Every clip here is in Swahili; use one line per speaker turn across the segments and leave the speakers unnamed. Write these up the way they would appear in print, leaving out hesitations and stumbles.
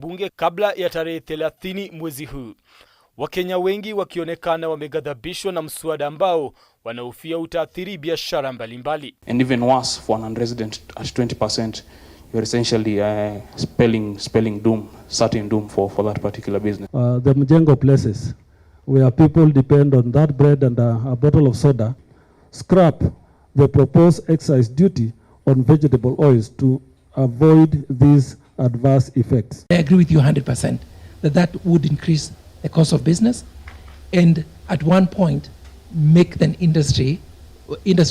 Bunge kabla ya tarehe 30 mwezi huu. Wakenya wengi wakionekana wameghadhabishwa na mswada ambao wanahofia utaathiri biashara mbalimbali.
And even worse for a non-resident at 20%, you're essentially spelling doom, certain doom for that particular business.
The Mjengo places where people depend on that bread and a bottle of soda, scrap the proposed excise duty on vegetable oils to avoid these adverse effects.
I agree with you 100% that would increase the cost of business and at one point make the industry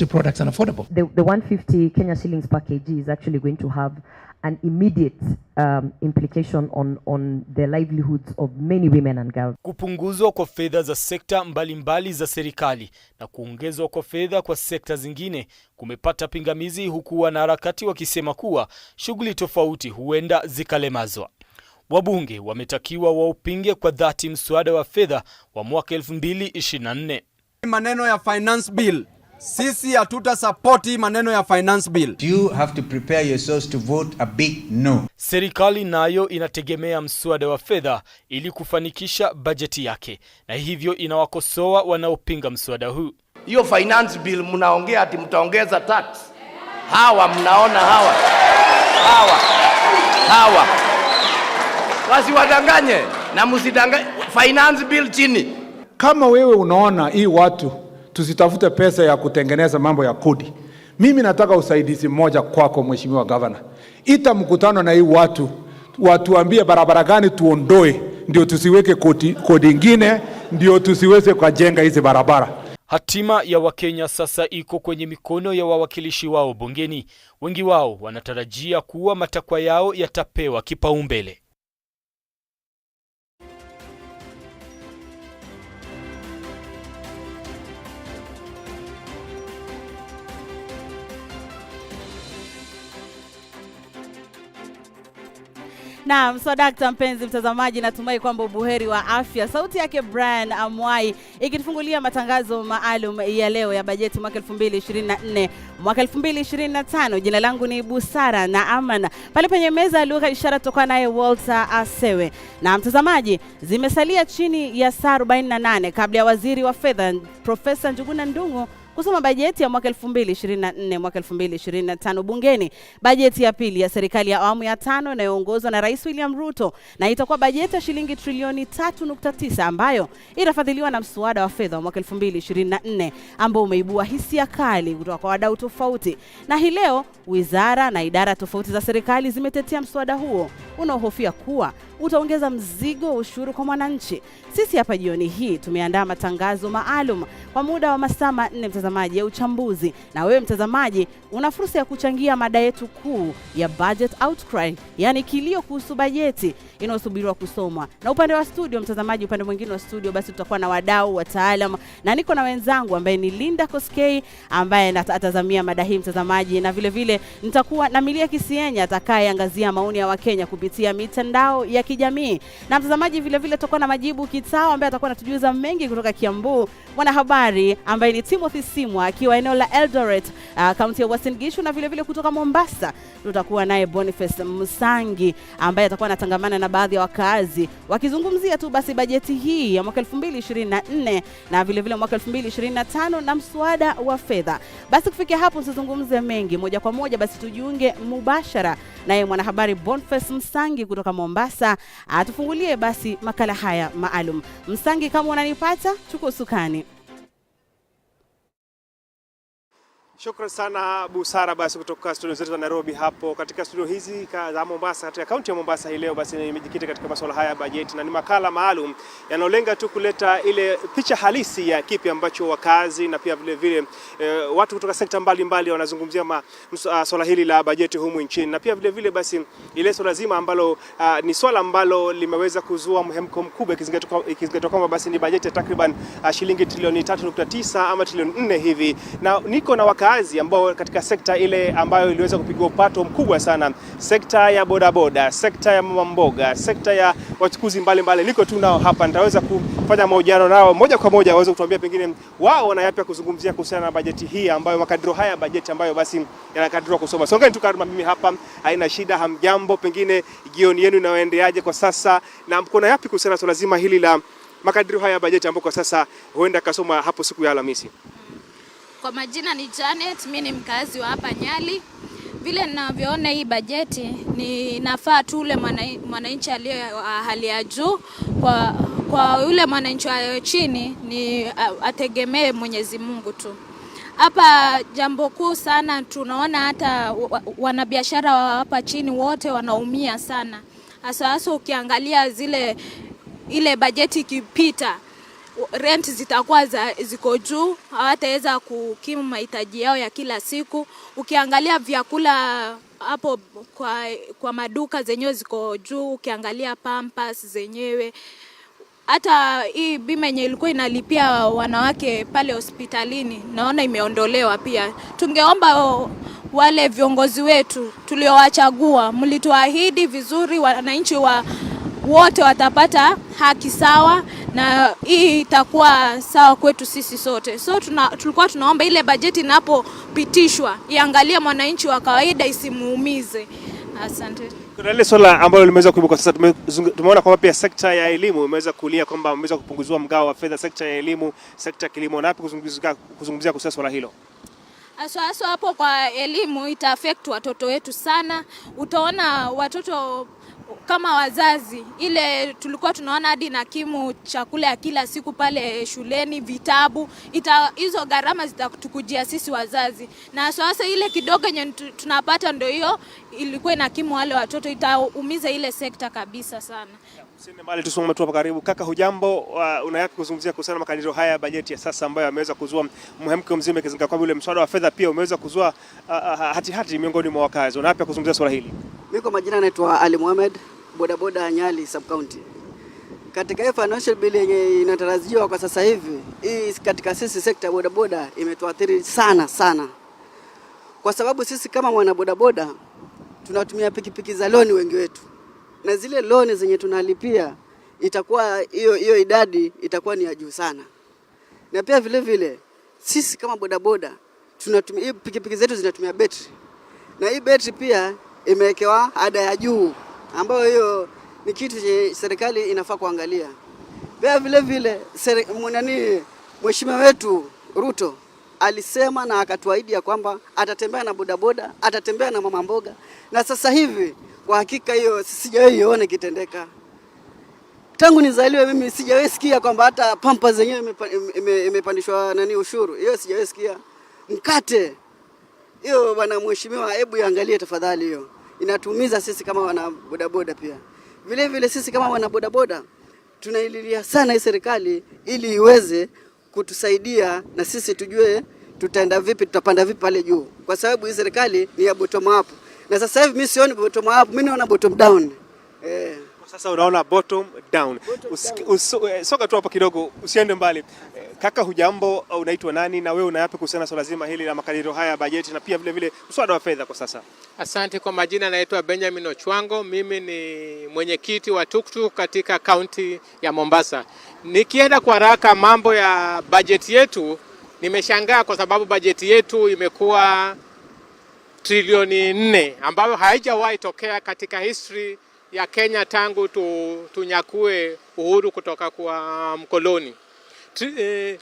products unaffordable.
The 150 Kenya shillings per kg is actually going to have an immediate implication on the livelihoods of many women and girls.
Kupunguzwa kwa fedha za sekta mbalimbali za serikali na kuongezwa kwa fedha kwa sekta zingine kumepata pingamizi, huku wanaharakati wakisema kuwa shughuli tofauti huenda zikalemazwa. Wabunge wametakiwa waupinge kwa dhati mswada wa fedha wa mwaka 2024.
Maneno ya finance bill, sisi hatuta support maneno ya finance bill.
You have to prepare yourselves to vote a big no.
Serikali nayo inategemea mswada wa fedha ili kufanikisha bajeti yake, na hivyo inawakosoa wanaopinga mswada huu.
Hiyo finance bill mnaongea ati mtaongeza tax. Hawa mnaona hawa. Hawa. Hawa. Wasiwadanganye na msidanganye. Finance bill chini.
Kama wewe unaona hii watu tusitafute pesa ya kutengeneza mambo ya kodi, mimi nataka usaidizi mmoja kwako Mheshimiwa Governor. Ita mkutano na hii watu watuambie barabara gani tuondoe, ndio tusiweke kodi ingine, ndio tusiweze kujenga hizi barabara.
Hatima ya Wakenya sasa iko kwenye mikono ya wawakilishi wao bungeni. Wengi wao wanatarajia kuwa matakwa yao yatapewa kipaumbele.
Naam, so dakta mpenzi mtazamaji, natumai kwamba ubuheri wa afya. Sauti yake Brian Amwai ikitufungulia matangazo maalum ya leo ya bajeti mwaka 2024 mwaka 2025. Jina langu ni Busara na Aman. Pale penye meza ya lugha ishara tutakuwa naye Walter Asewe. Na mtazamaji, zimesalia chini ya saa 48 kabla ya waziri wa fedha Profesa Njuguna Ndung'u kusoma bajeti ya mwaka 2024 mwaka 2025 bungeni. Bajeti ya pili ya serikali ya awamu ya 5 inayoongozwa na Rais William Ruto, na itakuwa bajeti ya shilingi trilioni 3.9 ambayo itafadhiliwa na mswada wa fedha wa mwaka 2024 ambao umeibua hisia kali kutoka kwa wadau tofauti. Na hii leo wizara na idara tofauti za serikali zimetetea mswada huo unaohofia kuwa utaongeza mzigo wa ushuru kwa mwananchi. Sisi hapa jioni hii tumeandaa matangazo maalum kwa muda wa masaa 4 mtazamaji ya uchambuzi, na wewe mtazamaji una fursa ya kuchangia mada yetu kuu ya budget outcry, yani kilio kuhusu bajeti inayosubiriwa kusomwa. Na upande wa studio mtazamaji, upande mwingine wa studio basi tutakuwa na wadau wataalam, na niko na wenzangu ambaye ni Linda Koskei ambaye atazamia mada hii mtazamaji, na vile vile nitakuwa na Milia Kisienya atakayeangazia maoni ya Wakenya kupitia mitandao ya kijamii. Na mtazamaji vile vile tutakuwa na Majibu Kitao ambaye atakuwa anatujuza mengi kutoka Kiambu, mwanahabari ambaye ni Timothy Simwa akiwa eneo la Eldoret, kaunti ya Uasin Gishu, na vile vile kutoka Mombasa tutakuwa naye Boniface Msangi ambaye atakuwa anatangamana na baadhi ya wakazi wakizungumzia tu basi bajeti hii ya mwaka 2024 na vile vile mwaka 2025 na mswada wa fedha. Basi kufikia hapo msizungumze mengi, moja kwa moja basi tujiunge mubashara naye mwanahabari Boniface Msangi kutoka Mombasa atufungulie basi makala haya maalum. Msangi, kama unanipata, chukua usukani.
Shukran sana Busara. Basi kutoka studio zetu za Nairobi hapo katika studio hizi za Mombasa, katika kaunti ya Mombasa hii leo basi nimejikita katika masuala haya ya bajeti, na ni makala maalum yanayolenga tu kuleta ile picha halisi ya kipi ambacho wakazi na pia vile vile watu kutoka sekta mbalimbali wanazungumzia swala hili la bajeti humu nchini, na pia vile vile basi ile swala zima ambalo ni swala ambalo limeweza kuzua mhemko mkubwa, ikizingatiwa kwamba basi ni bajeti ya takriban shilingi trilioni 3.9 ama trilioni 4 hivi, na niko na wakazi wakazi ambao katika sekta ile ambayo iliweza kupigwa upato mkubwa sana, sekta ya bodaboda, sekta ya mama mboga, sekta ya wachukuzi mbalimbali. Niko tu nao hapa, nitaweza kufanya mahojiano nao moja kwa moja waweze kutuambia pengine wao wana yapi ya kuzungumzia kuhusiana na bajeti hii ambayo makadirio haya ya bajeti ambayo basi yanakadiriwa kusoma. Songeni tu karibu na mimi hapa, haina shida. Hamjambo, pengine jioni yenu inayoendeaje kwa sasa na mko na yapi kuhusiana na swala zima hili la makadirio haya ya bajeti ambayo kwa sasa huenda kasoma hapo siku ya Alhamisi?
Kwa majina ni Janet, mi ni mkazi wa hapa Nyali. Vile ninavyoona hii bajeti ni inafaa tu ule mwananchi aliye wa hali ya juu, kwa yule mwananchi wa chini ni ategemee Mwenyezi Mungu tu. Hapa jambo kuu sana tunaona hata wanabiashara wa hapa chini wote wanaumia sana, hasa hasa ukiangalia zile ile bajeti ikipita rent zitakuwa ziko juu, hawataweza kukimu mahitaji yao ya kila siku. Ukiangalia vyakula hapo kwa maduka zenyewe ziko juu, ukiangalia Pampers zenyewe, hata hii bima yenye ilikuwa inalipia wanawake pale hospitalini naona imeondolewa pia. Tungeomba wale viongozi wetu tuliowachagua, mlituahidi vizuri, wananchi wa wote watapata haki sawa, na hii itakuwa sawa kwetu sisi sote. So tulikuwa tunaomba ile bajeti inapopitishwa iangalie mwananchi wa kawaida, isimuumize. Asante.
Kuna lile swala ambalo limeweza kuibuka sasa, tumeona kwamba pia sekta ya elimu imeweza kulia kwamba imeweza kupunguziwa mgao wa fedha, sekta ya elimu, sekta ya kilimo. Na yapi kuzungumzia kuhusu swala hilo?
Haswa haswa hapo kwa elimu ita affect watoto wetu sana. Utaona watoto kama wazazi, ile tulikuwa tunaona hadi na kimu chakula ya kila siku pale shuleni, vitabu, hizo gharama zitatukujia sisi wazazi, na haswa hasa ile kidogo yenye tunapata ndio hiyo ilikuwa inakimu wale watoto, itaumiza ile sekta kabisa sana.
Usiende mbali, tusome tu hapa karibu. Kaka, hujambo? Una yapi kuzungumzia kuhusiana na makadirio haya ya bajeti ya sasa ambayo yameweza kuzua mhemko mzima, ikizingatia kwamba ule mswada wa fedha pia umeweza kuzua hatihati miongoni mwa wakazi? Una yapi kuzungumzia swala hili?
Mimi kwa majina naitwa Ali Mohamed, bodaboda Nyali sub county. Katika hii financial bill yenye inatarajiwa kwa sasa hivi, hii katika sisi sekta ya bodaboda imetuathiri sana sana, kwa sababu sisi kama mwana bodaboda tunatumia pikipiki za loni wengi wetu, na zile loni zenye tunalipia itakuwa hiyo idadi itakuwa ni ya juu sana. Na pia vile vile sisi kama bodaboda tunatumia hii pikipiki zetu zinatumia betri, na hii betri pia imewekewa ada ya juu, ambayo hiyo ni kitu chenye serikali inafaa kuangalia. Pia vile vile mheshimiwa wetu Ruto alisema na akatuahidi ya kwamba atatembea na bodaboda, atatembea na mama mboga, na sasa hivi kwa hakika hiyo sijawahi iona ikitendeka. Tangu nizaliwe mimi sijawahi sikia kwamba hata pampa zenyewe imepandishwa ushuru. Hiyo sijawahi sikia. Mkate hiyo bwana mheshimiwa, hebu iangalie tafadhali hiyo. Inatuumiza sisi kama wana bodaboda pia. Vile vile sisi kama wana bodaboda tunaililia sana hii serikali ili iweze kutusaidia na sisi tujue tutaenda vipi, tutapanda vipi pale juu, kwa sababu hii serikali ni ya bottom up, na sasa hivi mimi sioni bottom up, mimi naona bottom down.
Sasa unaona bottom down. Soka tu hapa kidogo, usiende mbali. Kaka, hujambo? Unaitwa nani na wewe una yapi kuhusiana na swala zima hili la makadirio haya ya bajeti na pia vile vile mswada wa fedha kwa sasa?
Asante. Kwa majina naitwa Benjamin Ochwango, mimi ni mwenyekiti wa tuktuk katika kaunti ya Mombasa. Nikienda kwa haraka mambo ya bajeti yetu, nimeshangaa kwa sababu bajeti yetu imekuwa trilioni 4 ambayo haijawahi tokea katika history ya Kenya tangu tunyakue uhuru kutoka kwa mkoloni.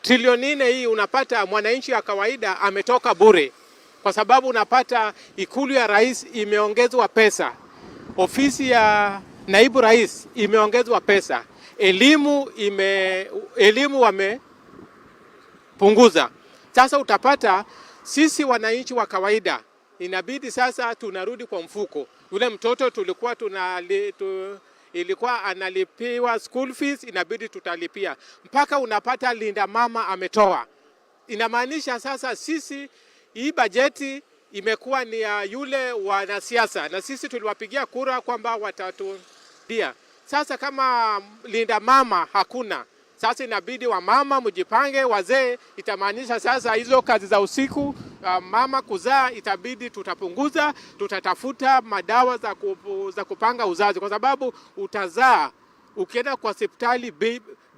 Trilioni 4 hii unapata mwananchi wa kawaida ametoka bure, kwa sababu unapata ikulu ya rais imeongezwa pesa, ofisi ya naibu rais imeongezwa pesa, elimu wamepunguza. Sasa utapata sisi wananchi wa kawaida inabidi sasa tunarudi kwa mfuko. Yule mtoto tulikuwa ilikuwa analipiwa school fees, inabidi tutalipia mpaka unapata linda mama ametoa. Inamaanisha sasa sisi hii bajeti imekuwa ni ya yule wanasiasa, na sisi tuliwapigia kura kwamba watatudia. Sasa kama linda mama hakuna, sasa inabidi wamama mjipange, wazee. Itamaanisha sasa hizo kazi za usiku mama kuzaa itabidi tutapunguza, tutatafuta madawa za kupanga uzazi, kwa sababu utazaa ukienda kwa hospitali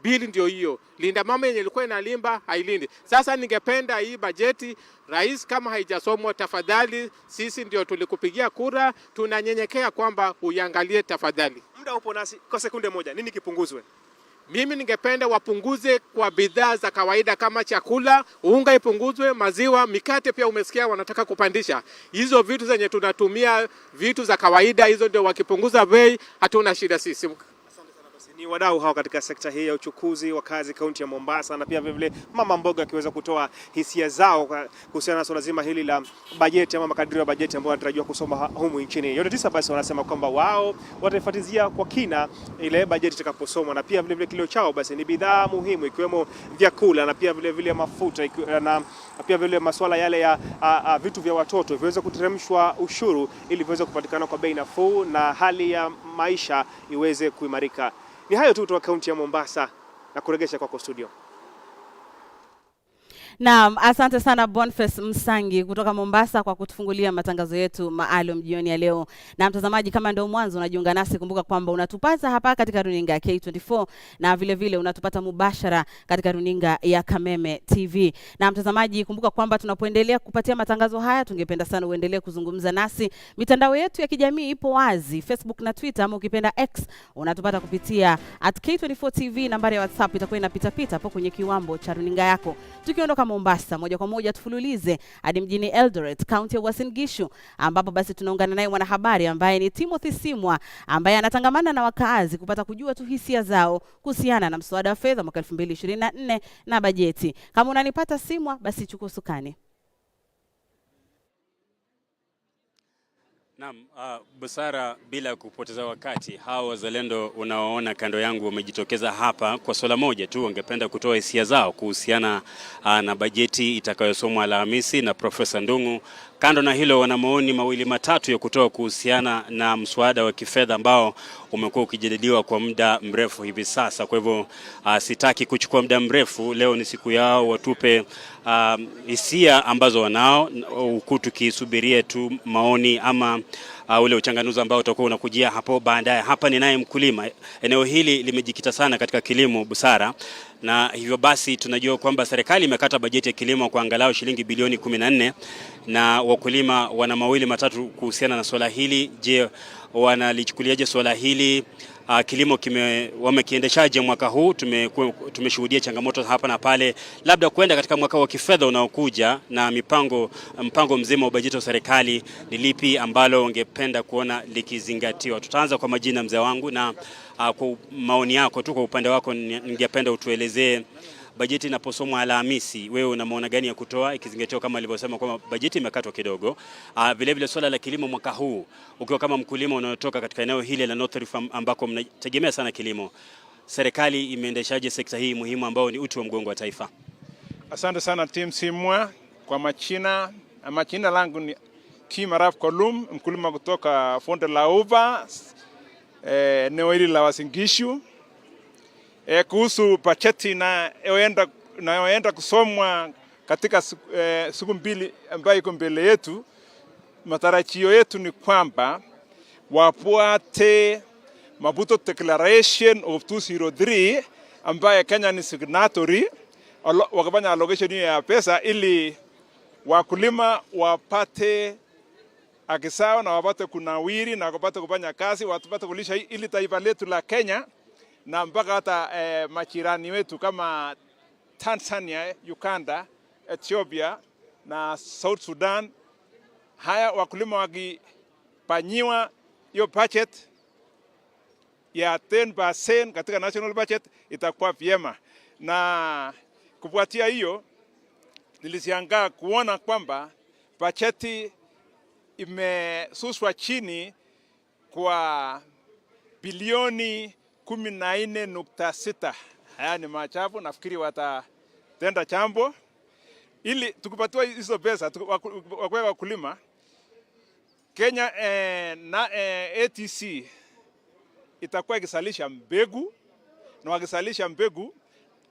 bili ndio hiyo. Linda mama yenye ilikuwa inalimba hailindi. Sasa ningependa hii bajeti, rais, kama haijasomwa, tafadhali, sisi ndio tulikupigia kura, tunanyenyekea kwamba uiangalie tafadhali.
Muda upo nasi kwa sekunde moja, nini kipunguzwe?
Mimi ningependa wapunguze kwa bidhaa za kawaida kama chakula, unga ipunguzwe, maziwa, mikate pia umesikia wanataka kupandisha. Hizo vitu zenye tunatumia, vitu za kawaida hizo ndio wakipunguza bei, hatuna shida sisi.
Ni wadau hawa katika sekta hii ya uchukuzi, wakazi kaunti ya Mombasa, na pia vilevile mama mboga akiweza kutoa hisia zao kuhusiana na suala zima hili la bajeti ama makadirio ya bajeti ambayo yanatarajiwa kusoma humu nchini. Yote tisa basi wanasema kwamba wao wataifuatilia kwa kina ile bajeti itakaposomwa, na pia vilevile kilio chao basi ni bidhaa muhimu ikiwemo vyakula na pia vilevile mafuta na pia vile masuala yale ya vitu vya watoto viweze kuteremshwa ushuru ili viweze kupatikana kwa bei nafuu na hali ya maisha iweze kuimarika. Ni hayo tu kutoka kaunti ya Mombasa na kuregesha kwako studio.
Naam, asante sana Boniface Msangi kutoka Mombasa kwa kutufungulia matangazo yetu maalum jioni ya leo. Na mtazamaji, kama ndio mwanzo unajiunga nasi, kumbuka kwamba unatupata hapa katika runinga ya K24 na vile vile unatupata mubashara katika runinga ya Kameme TV. Na mtazamaji, kumbuka kwamba tunapoendelea kupatia matangazo haya, tungependa sana uendelee kuzungumza nasi. Mitandao yetu ya kijamii ipo wazi, Facebook na Twitter, ama ukipenda X unatupata kupitia @K24TV. Nambari ya WhatsApp itakuwa inapita pita hapo kwenye kiwambo cha runinga yako. Tukiondoka Mombasa moja kwa moja tufululize hadi mjini Eldoret, kaunti ya Uasin Gishu, ambapo basi tunaungana naye mwanahabari ambaye ni Timothy Simwa ambaye anatangamana na wakaazi kupata kujua tu hisia zao kuhusiana na mswada wa fedha mwaka 2024 na bajeti. Kama unanipata Simwa, basi chukua usukani.
Naam, Busara, bila kupoteza wakati, hawa wazalendo unaoona kando yangu wamejitokeza hapa kwa swala moja tu, wangependa kutoa hisia zao kuhusiana na bajeti itakayosomwa Alhamisi na Profesa Ndung'u. Kando na hilo, wana maoni mawili matatu ya kutoa kuhusiana na mswada wa kifedha ambao umekuwa ukijadiliwa kwa muda mrefu hivi sasa. Kwa hivyo sitaki kuchukua muda mrefu. Leo ni siku yao, watupe hisia ambazo wanao, huku tukisubiria tu maoni ama ule uchanganuzi ambao utakuwa unakujia hapo baadaye. Hapa ninaye mkulima. Eneo hili limejikita sana katika kilimo, Busara, na hivyo basi tunajua kwamba serikali imekata bajeti ya kilimo kwa angalau shilingi bilioni 14 na wakulima wana mawili matatu kuhusiana na swala hili. Je, wanalichukuliaje swala hili? Kilimo wamekiendeshaje mwaka huu? Tumeshuhudia changamoto hapa na pale, labda kwenda katika mwaka wa kifedha unaokuja na mpango mzima wa bajeti wa serikali, ni lipi ambalo ungependa kuona likizingatiwa? Tutaanza kwa majina, mzee wangu, na kwa maoni yako tu, kwa upande wako ningependa utuelezee bajeti inaposomwa Alhamisi, wewe una maona gani ya kutoa, ikizingatiwa kama alivyosema kwamba bajeti imekatwa kidogo. Vile vile swala la kilimo mwaka huu, ukiwa kama mkulima unayotoka katika eneo hili la North Rift ambako mnategemea sana kilimo, serikali imeendeshaje sekta hii muhimu ambayo ni uti wa mgongo wa taifa?
Asante sana Tim Simwa. Kwa majina, majina langu ni Tim Arap Kolum, mkulima kutoka Bonde la Ufa, eneo hili la Uasin Gishu. Kuhusu bajeti inayoenda kusomwa katika siku mbili ambayo iko mbele yetu, matarajio yetu ni kwamba wafuate Maputo Declaration of 2003 ambaye Kenya ni signatory, wakafanya allocation ya pesa ili wakulima wapate haki sawa na wapate kunawiri na wapate kufanya kazi, wapate kulisha ili taifa letu la Kenya na mpaka hata majirani wetu kama Tanzania, Uganda, Ethiopia na South Sudan. Haya wakulima wakipanyiwa hiyo budget ya 10% katika national budget itakuwa vyema. Na kufuatia hiyo, nilishangaa kuona kwamba bajeti imesuswa chini kwa bilioni 14.6. Haya ni maajabu, nafikiri watatenda jambo ili tukipatiwa hizo pesa wakuweka wakulima Kenya, na ATC itakuwa ikisalisha mbegu, na wakisalisha mbegu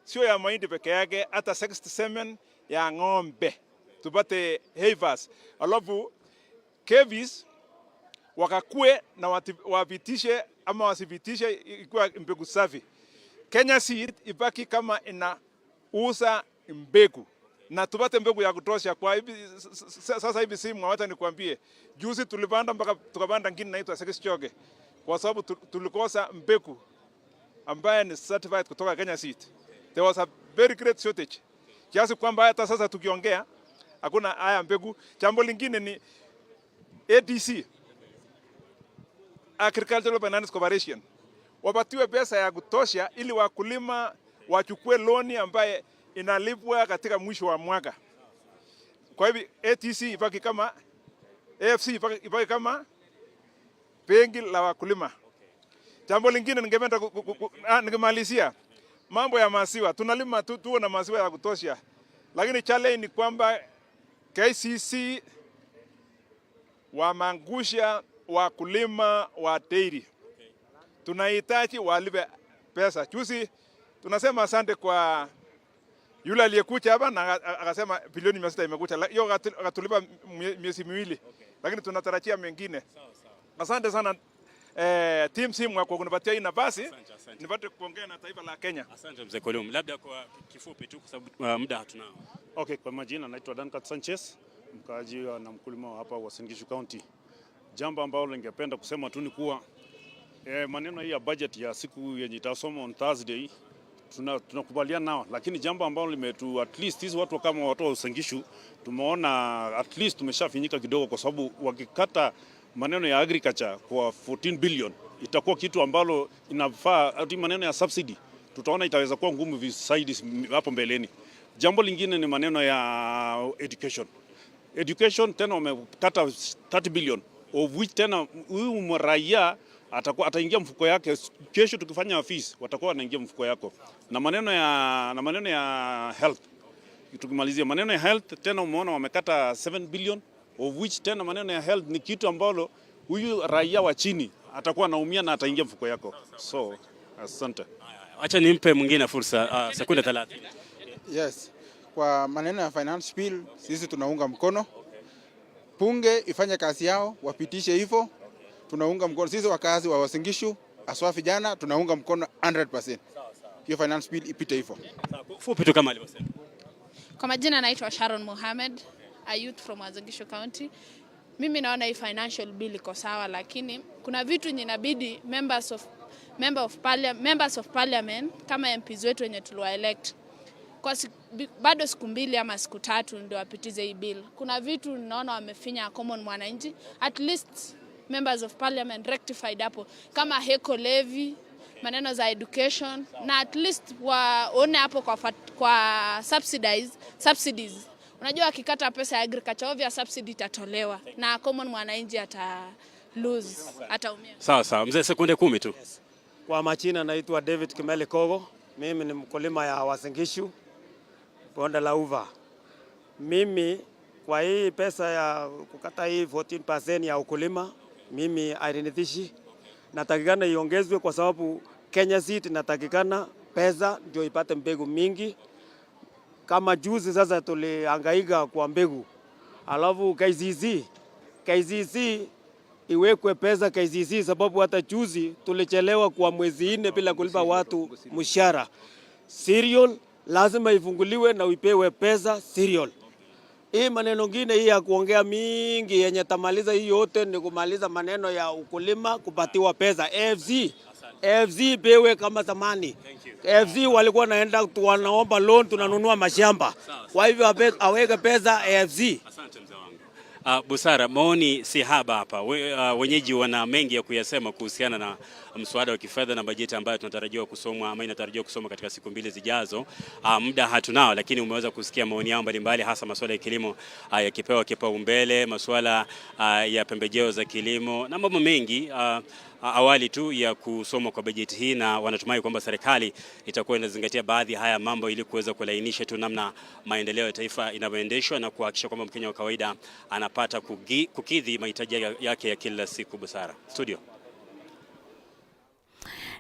sio ya mahindi peke yake, hata 67 ya ng'ombe. Tupate heifers, alafu KEPHIS wakakue na wapitishe ama wasipitishe ikiwa mbegu safi. Kenya Seed ibaki kama inauza mbegu na tupate mbegu ya kutosha. Kwa hivi sasa hivi simu, wacha nikwambie, juzi tulipanda mpaka tukapanda ngine inaitwa Sekischoge kwa sababu tulikosa mbegu ambaye ni certified kutoka Kenya Seed. There was a very great shortage kiasi kwamba hata sasa tukiongea hakuna haya mbegu. Jambo lingine ni ADC, Agricultural Finance Corporation, wapatiwe pesa ya kutosha ili wakulima wachukue loan ambaye inalipwa katika mwisho wa mwaka. Kwa hivyo ATC ibaki kama AFC ibaki kama benki la wakulima. Jambo lingine ningependa ningemalizia mambo ya maziwa. Tunalima tu, tuwe na maziwa ya kutosha, lakini challenge ni kwamba KCC wameangusha wakulima wa dairy. Tunahitaji walipe pesa. Juzi tunasema asante kwa yule aliyekuja hapa na akasema bilioni 600 imekuja, hiyo akatulipa miezi 2, lakini tunatarajia mengine. Asante sana Team Simwa kwa kunipatia hii nafasi nipate kuongea na taifa la Kenya.
Asante mzee Kolum, labda kwa kifupi tu kwa sababu muda hatunao.
Okay, kwa majina naitwa Duncan Sanchez, mkaaji na mkulima wa hapa Uasin Gishu County. Jambo ambalo ningependa kusema tu ni kuwa maneno hii ya budget ya siku yenye itasoma on Thursday tunakubaliana nao, lakini jambo ambalo limetu at least sisi watu kama watu wa Uasin Gishu tumeona at least tumeshafinyika kidogo, kwa sababu wakikata maneno ya agriculture kwa 14 billion itakuwa kitu ambalo inafaa, ati maneno ya subsidy tutaona itaweza kuwa ngumu zaidi hapo mbeleni. Jambo lingine ni maneno ya education. Education tena wamekata 30 billion of which tena huyu raia atakuwa ataingia mfuko yake. Kesho tukifanya fees watakuwa wanaingia mfuko yako. Na maneno ya health, tukimalizia maneno ya health tena umeona wamekata 7 billion of which tena maneno ya health ni kitu ambalo huyu raia wa chini atakuwa anaumia na ataingia mfuko yako. So asante.
Acha nimpe mwingine fursa, sekunde 30.
Yes, kwa maneno ya finance bill sisi tunaunga mkono. Bunge ifanye kazi yao, wapitishe hivyo. Tunaunga mkono sisi wakazi wa Uasin Gishu, haswa vijana tunaunga mkono 100%. Hiyo finance bill ipite hivyo.
Fupi tu kama alivyosema.
Kwa majina naitwa Sharon Mohamed, a youth from Uasin Gishu County. Mimi naona hii financial bill iko sawa, lakini kuna vitu inabidi members of parliament kama MPs wetu wenye tuliwa elect kwa bado siku 2 ama siku 3 ndio wapitize hii bill. Kuna vitu naona wamefinya common mwananchi, at least members of parliament rectified hapo, kama HECO levy, maneno za education, na at least waone hapo kwa subsidies. Unajua akikata pesa ya agriculture, obvious subsidy itatolewa na common mwananchi ata lose, ataumia.
Sawa sawa, mzee, sekunde 10 tu.
Kwa majina naitwa David Kimeli Kogo, mimi ni mkulima ya Uasin Gishu, bonde la Ufa. Mimi kwa hii pesa ya kukata hii 14% ya ukulima, mimi hainiridhishi. Natakikana iongezwe kwa sababu Kenya Seed natakikana pesa ndio ipate mbegu mingi. Kama juzi sasa tulihangaika kwa mbegu, alafu KCC iwekwe pesa KCC, sababu hata juzi tulichelewa kwa mwezi 4 bila kulipa watu mshahara. Cereal lazima ifunguliwe na uipewe pesa cereal. Hii maneno ngine hii ya kuongea mingi yenye tamaliza hii yote ni kumaliza maneno ya ukulima kupatiwa pesa. AFC ipewe kama zamani. AFC walikuwa naenda wanaomba loan, tunanunua mashamba. Kwa hivyo aweke pesa AFC.
Asante mzee wangu. Busara, maoni si haba hapa. Wenyeji wana mengi ya kuyasema kuhusiana na mswada wa kifedha na bajeti ambayo tunatarajiwa kusomwa ama inatarajiwa kusomwa katika siku 2 zijazo. Muda hatunao, lakini umeweza kusikia maoni yao mbalimbali, hasa masuala ya kilimo yakipewa kipaumbele, masuala ya pembejeo za kilimo na mambo mengi awali tu ya kusomwa kwa bajeti hii, na wanatumai kwamba serikali itakuwa inazingatia baadhi ya haya mambo ili kuweza kulainisha tu namna maendeleo ya taifa inavyoendeshwa na kuhakikisha kwamba Mkenya wa kawaida anapata kukidhi mahitaji yake ya kila siku. Busara Studio.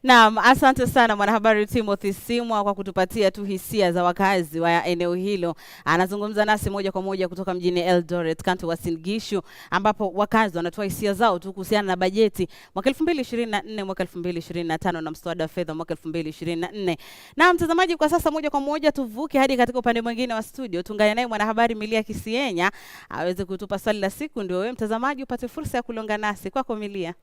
Naam, asante sana mwanahabari Timothy Simwa kwa kutupatia tu hisia za wakazi wa eneo hilo. Anazungumza nasi moja kwa moja kutoka mjini Eldoret, kaunti ya Uasin Gishu, ambapo wakazi wanatoa hisia zao tu kuhusiana na bajeti mwaka 2024 mwaka 2025 na mswada wa fedha mwaka 2024. Na mtazamaji, kwa sasa moja kwa moja tuvuke hadi katika upande mwingine wa studio, tuungane naye mwanahabari Milia Kisienya aweze kutupa swali la siku, ndio wewe mtazamaji upate fursa ya kulonga nasi. Kwako Milia.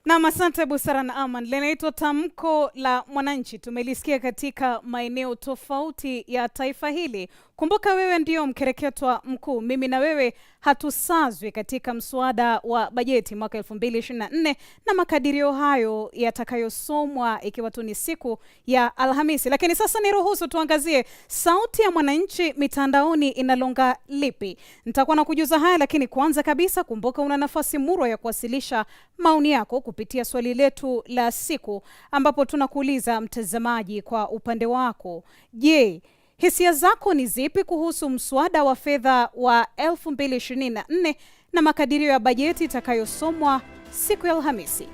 Naam, asante Busara na Aman. Linaitwa Tamko la Mwananchi, tumelisikia katika maeneo tofauti ya taifa hili. Kumbuka wewe ndio mkereketwa mkuu, mimi na wewe hatusazwi katika mswada wa bajeti mwaka 2024 na makadirio hayo yatakayosomwa ikiwa tu ni siku ya Alhamisi. Lakini sasa niruhusu tuangazie sauti ya mwananchi mitandaoni inalonga lipi. Nitakuwa na kujuza haya, lakini kwanza kabisa kumbuka una nafasi murwa ya kuwasilisha maoni yako kupitia swali letu la siku, ambapo tunakuuliza mtazamaji, kwa upande wako, je, hisia zako ni zipi kuhusu mswada wa fedha wa 2024 na makadirio ya bajeti itakayosomwa siku ya Alhamisi?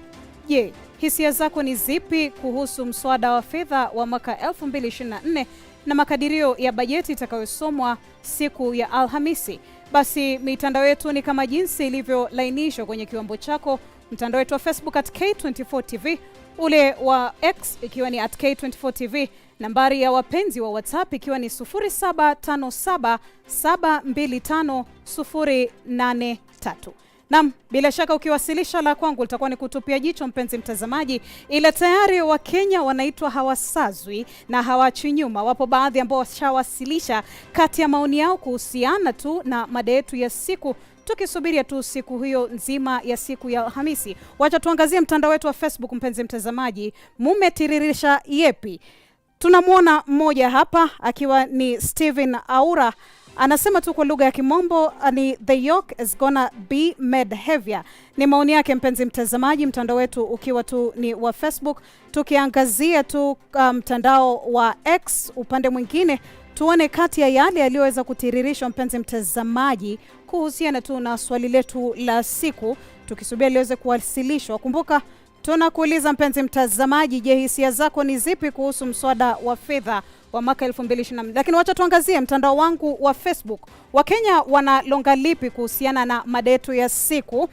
Je, hisia zako ni zipi kuhusu mswada wa fedha wa mwaka 2024 na makadirio ya bajeti itakayosomwa siku ya Alhamisi? Basi mitandao yetu ni kama jinsi ilivyolainishwa kwenye kiwambo chako, mtandao wetu wa Facebook at K24 TV, ule wa X ikiwa ni at K24 TV, nambari ya wapenzi wa WhatsApp ikiwa ni 0757725083. Naam, bila shaka ukiwasilisha la kwangu litakuwa ni kutupia jicho mpenzi mtazamaji, ila tayari Wakenya wanaitwa hawasazwi na hawaachwi nyuma. Wapo baadhi ambao washawasilisha kati ya maoni yao kuhusiana tu na mada yetu ya siku, tukisubiria tu siku hiyo nzima ya siku ya Alhamisi. Wacha tuangazie mtandao wetu wa Facebook, mpenzi mtazamaji, mumetiririsha yepi? Tunamwona mmoja hapa akiwa ni Steven Aura, anasema tu kwa lugha ya Kimombo ni the yoke is gonna be made heavier. Ni maoni yake mpenzi mtazamaji, mtandao wetu ukiwa tu ni wa Facebook, tukiangazia tu mtandao wa X upande mwingine, tuone kati ya yale yaliyoweza kutiririshwa mpenzi mtazamaji kuhusiana tu na swali letu la siku, tukisubiria liweze kuwasilishwa. Kumbuka tunakuuliza mpenzi mtazamaji, je, hisia zako ni zipi kuhusu mswada wa fedha wa mwaka 2024? Lakini wacha tuangazie mtandao wangu wa Facebook. Wakenya wanalonga lipi kuhusiana na mada yetu ya siku?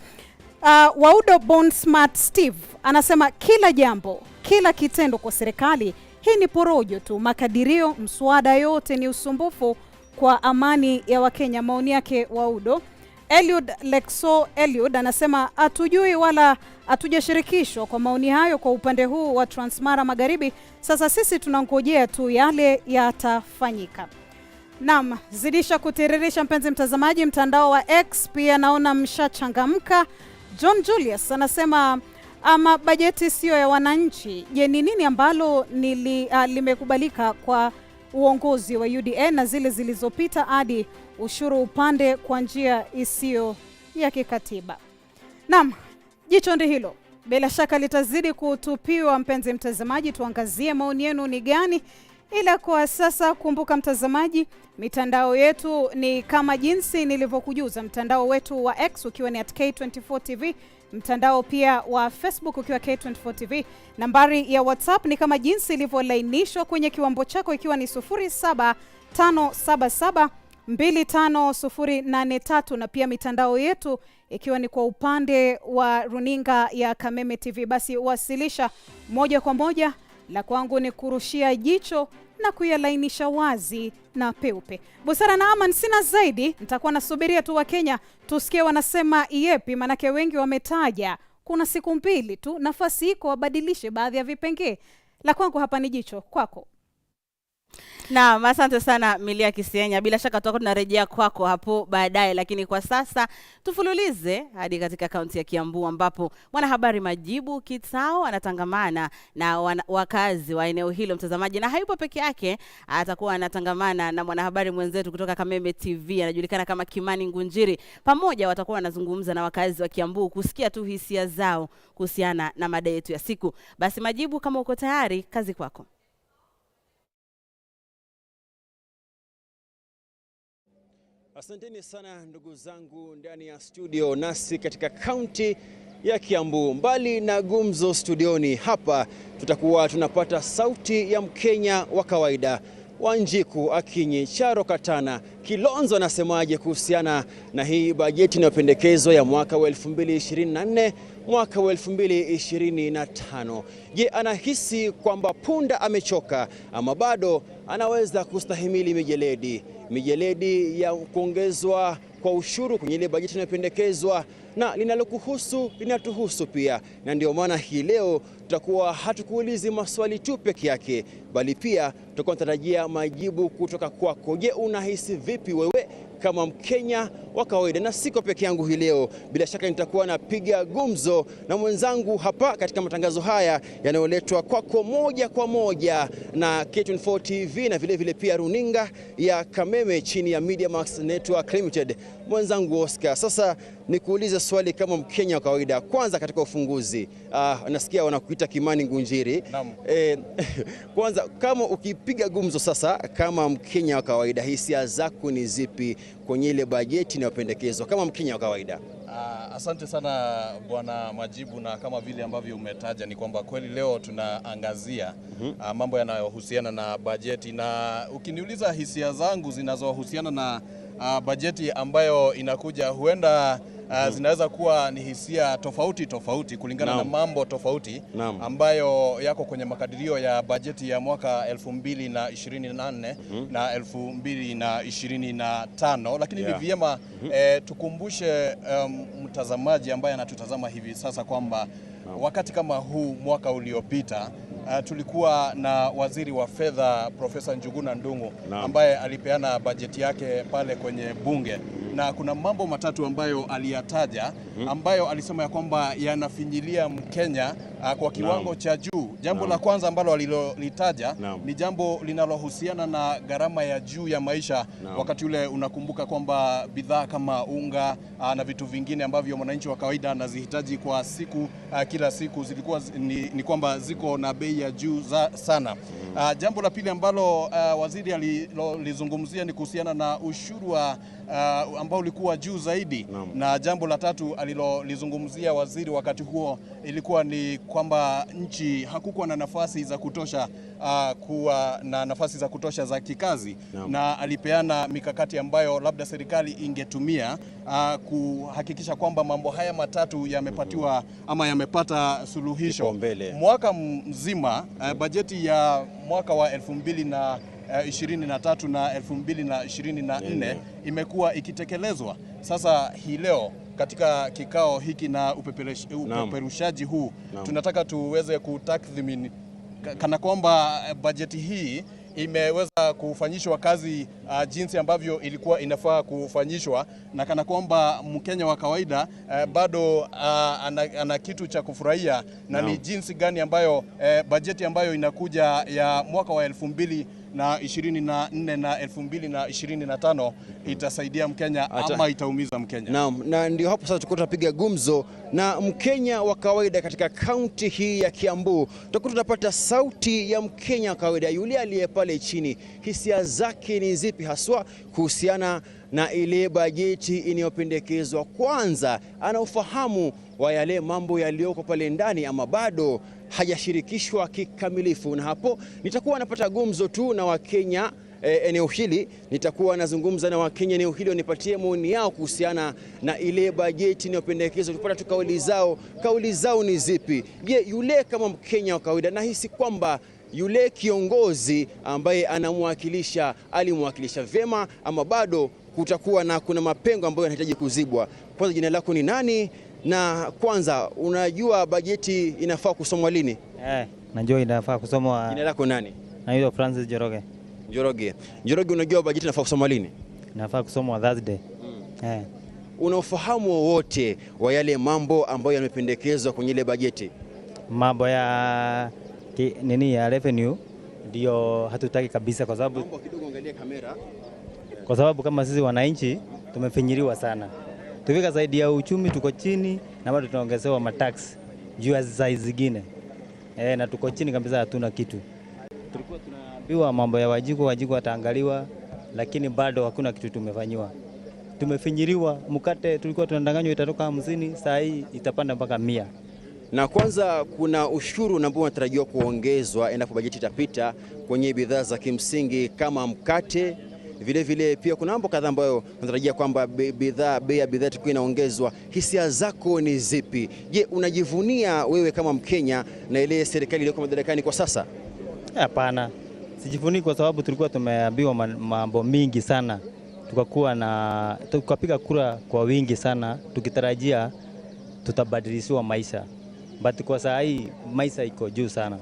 Waudo Bonsmart Steve anasema kila jambo, kila kitendo kwa serikali hii ni porojo tu, makadirio, mswada yote ni usumbufu kwa amani ya Wakenya. Maoni yake Waudo. Eliud Lexo Eliud anasema hatujui wala hatujashirikishwa kwa maoni hayo kwa upande huu wa Transmara Magharibi. Sasa sisi tunangojea tu yale yatafanyika. Naam, zidisha kutiririsha mpenzi mtazamaji, mtandao wa X pia naona mshachangamka. John Julius anasema ama bajeti siyo ya wananchi. Je, ni nini ambalo limekubalika kwa uongozi wa UDA na zile zilizopita hadi ushuru upande kwa njia isiyo ya kikatiba? Naam, jicho ndi hilo bila shaka litazidi kutupiwa mpenzi mtazamaji, tuangazie maoni yenu ni gani. Ila kwa sasa kumbuka mtazamaji, mitandao yetu ni kama jinsi nilivyokujuza, mtandao wetu wa X ukiwa ni at K24 TV, mtandao pia wa Facebook ukiwa K24 TV, nambari ya WhatsApp ni kama jinsi ilivyolainishwa kwenye kiwambo chako ikiwa ni 07577 25083 na pia mitandao yetu ikiwa ni kwa upande wa runinga ya Kameme TV. Basi wasilisha moja kwa moja, la kwangu ni kurushia jicho na kuyalainisha wazi na peupe. Busara na Aman, sina zaidi, nitakuwa nasubiria tu Wakenya tusikie wanasema yepi, manake wengi wametaja kuna siku mbili tu, nafasi iko wabadilishe baadhi ya vipengee. La kwangu hapa ni jicho, kwako.
Naam, asante sana Milia Kisienya. Bila shaka tutakuwa tunarejea kwako hapo baadaye, lakini kwa sasa tufululize hadi katika kaunti ya Kiambu ambapo mwanahabari Majibu Kitao anatangamana na wakazi wa eneo hilo, mtazamaji, na hayupo peke yake, atakuwa anatangamana na mwanahabari mwenzetu kutoka Kameme TV anajulikana kama Kimani Ngunjiri. Pamoja watakuwa wanazungumza na wakazi wa Kiambu kusikia tu hisia zao kuhusiana na mada yetu ya siku. Basi Majibu, kama uko tayari, kazi kwako.
Asanteni sana ndugu zangu ndani ya studio, nasi katika kaunti ya Kiambu. Mbali na gumzo studioni hapa, tutakuwa tunapata sauti ya Mkenya wa kawaida. Wanjiku Akinyi, Charo Katana, Kilonzo anasemaje kuhusiana na hii bajeti inayopendekezwa ya mwaka wa 2024 mwaka wa 2025? Je, anahisi kwamba punda amechoka ama bado anaweza kustahimili mijeledi ya kuongezwa kwa ushuru kwenye ile bajeti inayopendekezwa? Na linalokuhusu linatuhusu pia, na ndio maana hii leo tutakuwa hatukuulizi maswali tu peke yake, bali pia tutakuwa tunatarajia majibu kutoka kwako. Je, unahisi vipi wewe kama Mkenya wa kawaida? Na siko peke yangu hii leo, bila shaka nitakuwa napiga gumzo na mwenzangu hapa katika matangazo haya yanayoletwa kwako moja kwa moja na K24 TV na vile vile pia runinga ya Kameme chini ya Media Max Network Limited, mwenzangu Oscar. Sasa nikuulize swali kama Mkenya wa kawaida. Kwanza katika ufunguzi, nasikia wanakuita Kimani Ngunjiri. Kwanza kama ukipiga gumzo sasa kama Mkenya wa kawaida, hisia zako ni zipi kwenye ile bajeti inayopendekezwa kama Mkenya wa kawaida?
Asante sana Bwana Majibu, na kama vile ambavyo umetaja ni kwamba kweli leo tunaangazia mambo yanayohusiana na bajeti, na ukiniuliza hisia zangu zinazohusiana na bajeti ambayo inakuja, huenda zinaweza kuwa ni hisia tofauti tofauti kulingana na mambo tofauti ambayo yako kwenye makadirio ya bajeti ya mwaka 2024 na 2025. Lakini ni vyema tukumbushe mtazamaji ambaye anatutazama hivi sasa kwamba wakati kama huu mwaka uliopita tulikuwa na waziri wa fedha Profesa Njuguna Ndung'u ambaye alipeana bajeti yake pale kwenye bunge, na kuna mambo matatu ambayo aliyataja ambayo alisema ya kwamba yanafinyilia Mkenya kwa kiwango cha juu. Jambo la kwanza ambalo alilolitaja ni jambo linalohusiana na gharama ya juu ya maisha. Wakati ule unakumbuka kwamba bidhaa kama unga na vitu vingine ambavyo mwananchi wa kawaida anazihitaji kwa siku kila siku zilikuwa ni kwamba ziko na bei ya juu sana. Jambo la pili ambalo waziri alilolizungumzia ni kuhusiana na ushuru wa ambao ulikuwa juu zaidi. Na jambo la tatu alilolizungumzia waziri wakati huo ilikuwa ni kwamba nchi hakukuwa na nafasi za kutosha kuwa na nafasi za kutosha za kikazi. Na alipeana mikakati ambayo labda serikali ingetumia kuhakikisha kwamba mambo haya matatu yamepatiwa ama yamepata suluhisho. Mwaka mzima bajeti ya mwaka wa 2023 na 2024 imekuwa ikitekelezwa. Sasa hii leo katika kikao hiki na upeperushaji huu tunataka tuweze kutathmini kana kwamba bajeti hii imeweza kufanyishwa kazi jinsi ambavyo ilikuwa inafaa kufanyishwa, na kana kwamba Mkenya wa kawaida bado ana kitu cha kufurahia na ni jinsi gani ambayo bajeti ambayo inakuja ya mwaka wa 2024 na 2025 itasaidia Mkenya ama itaumiza Mkenya.
Naam, na ndio hapo sasa tutakuwa tunapiga gumzo na Mkenya wa kawaida katika kaunti hii ya Kiambu. Tutakuwa tunapata sauti ya Mkenya wa kawaida, yule aliye pale chini, hisia zake ni zipi haswa kuhusiana na ile bajeti inayopendekezwa. Kwanza, ana ufahamu wa yale mambo yaliyoko pale ndani ama bado hajashirikishwa kikamilifu? Na hapo nitakuwa napata gumzo tu na Wakenya eneo hili, nitakuwa nazungumza na Wakenya eneo hili wanipatie maoni yao kuhusiana na ile bajeti inayopendekezwa, tupata tu kauli zao. Kauli zao ni zipi? Je, yule kama Mkenya wa kawaida nahisi kwamba yule kiongozi ambaye anamwakilisha alimwakilisha vyema ama bado kutakuwa na kuna mapengo ambayo yanahitaji kuzibwa? Kwanza, jina lako ni nani? Na kwanza, unajua bajeti inafaa kusomwa lini?
Najua inafaa kusomwa.
Jina lako nani?
Naitwa Francis Njoroge.
Njoroge. Njoroge, unajua bajeti inafaa kusomwa lini?
Inafaa kusomwa Thursday.
Una ufahamu wowote wa yale mambo ambayo yamependekezwa kwenye ile bajeti?
Mambo ya nini ya revenue ndio hatutaki kabisa, kwa sababu
mambo kidogo, angalia kamera.
Kwa sababu kama sisi wananchi tumefinyiliwa sana. Tufika zaidi ya uchumi tuko chini na bado tunaongezewa matax juu ya size zingine. Na tuko chini kabisa, hatuna kitu. Tulikuwa tunaambiwa mambo ya Wanjiku wataangaliwa, lakini bado hakuna kitu tumefanyiwa. Tumefinyiliwa, mkate tulikuwa tunadanganywa itatoka 50, saa hii itapanda mpaka 100.
Na kwanza kuna ushuru ambao unatarajiwa kuongezwa endapo bajeti itapita kwenye bidhaa za kimsingi kama mkate. Vile vile pia kuna mambo kadhaa ambayo natarajia kwamba bei ya bidhaa itakuwa inaongezwa. Hisia zako ni zipi? Je, unajivunia wewe kama Mkenya na ile serikali iliyoko madarakani kwa sasa?
Hapana, sijifunii kwa sababu tulikuwa tumeambiwa mambo mingi sana, tukakuwa na tukapiga kura kwa wingi sana tukitarajia tutabadilishiwa maisha, but kwa saa hii maisha iko juu sana.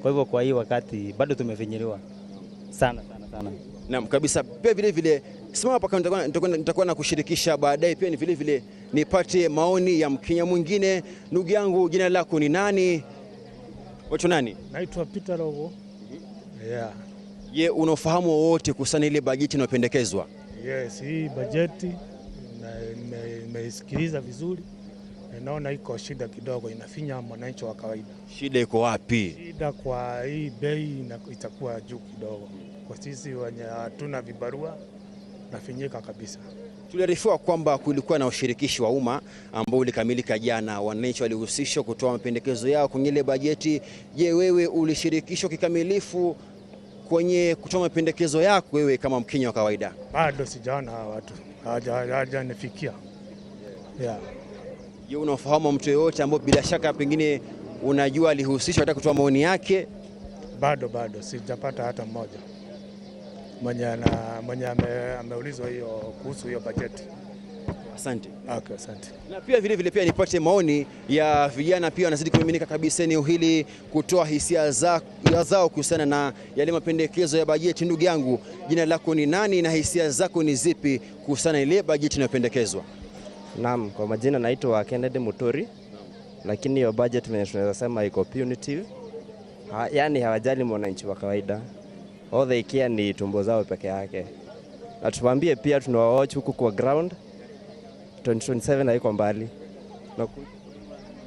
Kwa hivyo kwa hii wakati bado tumefinyiliwa sana sana sana.
Naam kabisa. Pia vile vile simama hapa, nitakuwa na kushirikisha baadaye pia ni vile vile nipate maoni ya Mkenya mwingine. Ndugu yangu, jina lako ni nani? Wacho nani?
Naitwa Peter Rogo. Yeah.
Je, unafahamu wowote kuhusiana ile bajeti inayopendekezwa?
Yes, hii bajeti nimeisikiliza vizuri. Naona iko shida kidogo, inafinya mwananchi wa kawaida.
Shida iko wapi?
Shida kwa hii bei itakuwa juu kidogo. Kwa sisi wenye hatuna vibarua nafinyika kabisa.
Tuliarifiwa kwamba kulikuwa na ushirikishi wa umma ambao ulikamilika jana. Wananchi walihusishwa kutoa mapendekezo yao kwenye ile bajeti. Je, wewe ulishirikishwa kikamilifu kwenye kutoa mapendekezo yako wewe kama Mkenya wa kawaida?
Bado sijaona hawa watu, hawajanifikia. Yeah.
Je, unafahamu mtu yeyote ambao bila shaka pengine unajua alihusishwa hata kutoa maoni yake?
Bado sijapata hata mmoja mwenye ameulizwa hiyo kuhusu hiyo bajeti.
Asante.
Okay, asante.
Na pia vile vile pia nipate maoni ya vijana pia wanazidi kumiminika kabisa eneo hili kutoa hisia zao kuhusiana na yale mapendekezo ya bajeti. Ndugu yangu, jina lako ni nani na hisia zako ni zipi kuhusiana na ile bajeti inayopendekezwa?
Naam, kwa majina naitwa Kennedy Muturi. Lakini hiyo budget tunaweza sema iko punitive. Yaani hawajali mwananchi wa kawaida. All they care ni tumbo zao peke yake. Na tuwaambie pia tunawatch huku kwa ground. 2027 haiko mbali.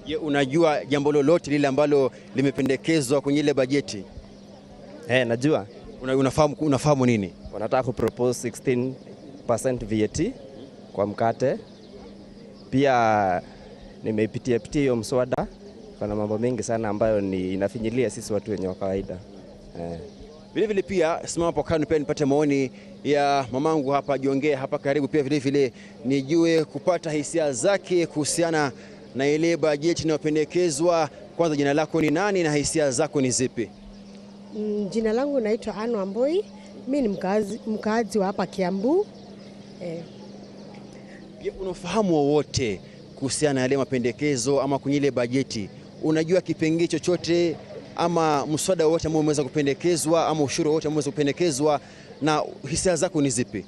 Je, unajua jambo lolote lile ambalo limependekezwa kwenye ile bajeti?
Najua.
Unafahamu nini?
Wanataka kupropose 16% VAT kwa mkate. Pia nimeipitia hiyo mswada, kuna mambo mengi sana ambayo ni inafinyilia sisi watu wenye wa kawaida.
Vile vile pia simama hapo kando pia nipate maoni ya mamangu hapa, jiongee hapa karibu pia vile vile nijue kupata hisia zake kuhusiana na ile bajeti inayopendekezwa. Kwanza, jina lako ni nani na hisia zako ni zipi?
Jina langu naitwa Ann Wamboi. Mimi ni mkaazi wa hapa Kiambu.
Je, unafahamu wowote kuhusiana na yale mapendekezo ama kwenye ile bajeti? Unajua kipengee chochote ama mswada wowote ambao umeweza kupendekezwa ama ushuru wowote ambao umeweza kupendekezwa, na hisia zako ni zipi?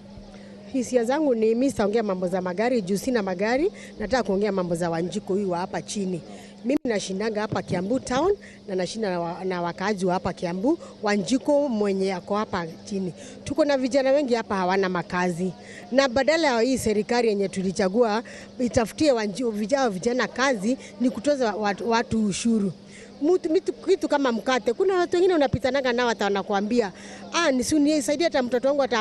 Hisia zangu ni mimi sitaongea mambo za magari juu sina magari, nataka kuongea mambo za Wanjiku huyu wa hapa chini. Mimi nashindanga hapa Kiambu town na nashinda na wakaaji wa hapa Kiambu, Wanjiku mwenye ako hapa chini. Tuko na vijana wengi hapa hawana makazi. Na badala ya hii serikali yenye tulichagua itafutie vijana kazi, ni kutoza watu ushuru. Kitu kama mkate, kuna watu wengine unapitanaga nao hata wanakuambia nisaidie hata mtoto wangu hata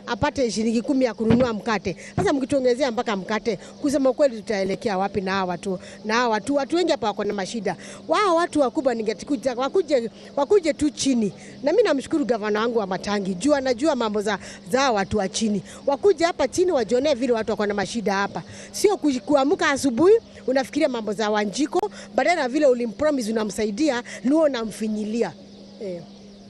apate shilingi 10 ya kununua mkate. Sasa mkituongezea mpaka mkate, kusema kweli tutaelekea wapi na hawa watu? Na hawa watu wengi hapa wako na mashida. Wao watu wakubwa ningekuja wakuje tu chini. Na mimi namshukuru gavana wangu wa Matangi, juu anajua mambo za watu wa chini. Wakuje hapa chini wajionee vile watu wako na mashida hapa. Sio kuamka asubuhi unafikiria mambo za Wanjiko, badala ya vile ulimpromise unamsaidia, nuo unamfinyilia.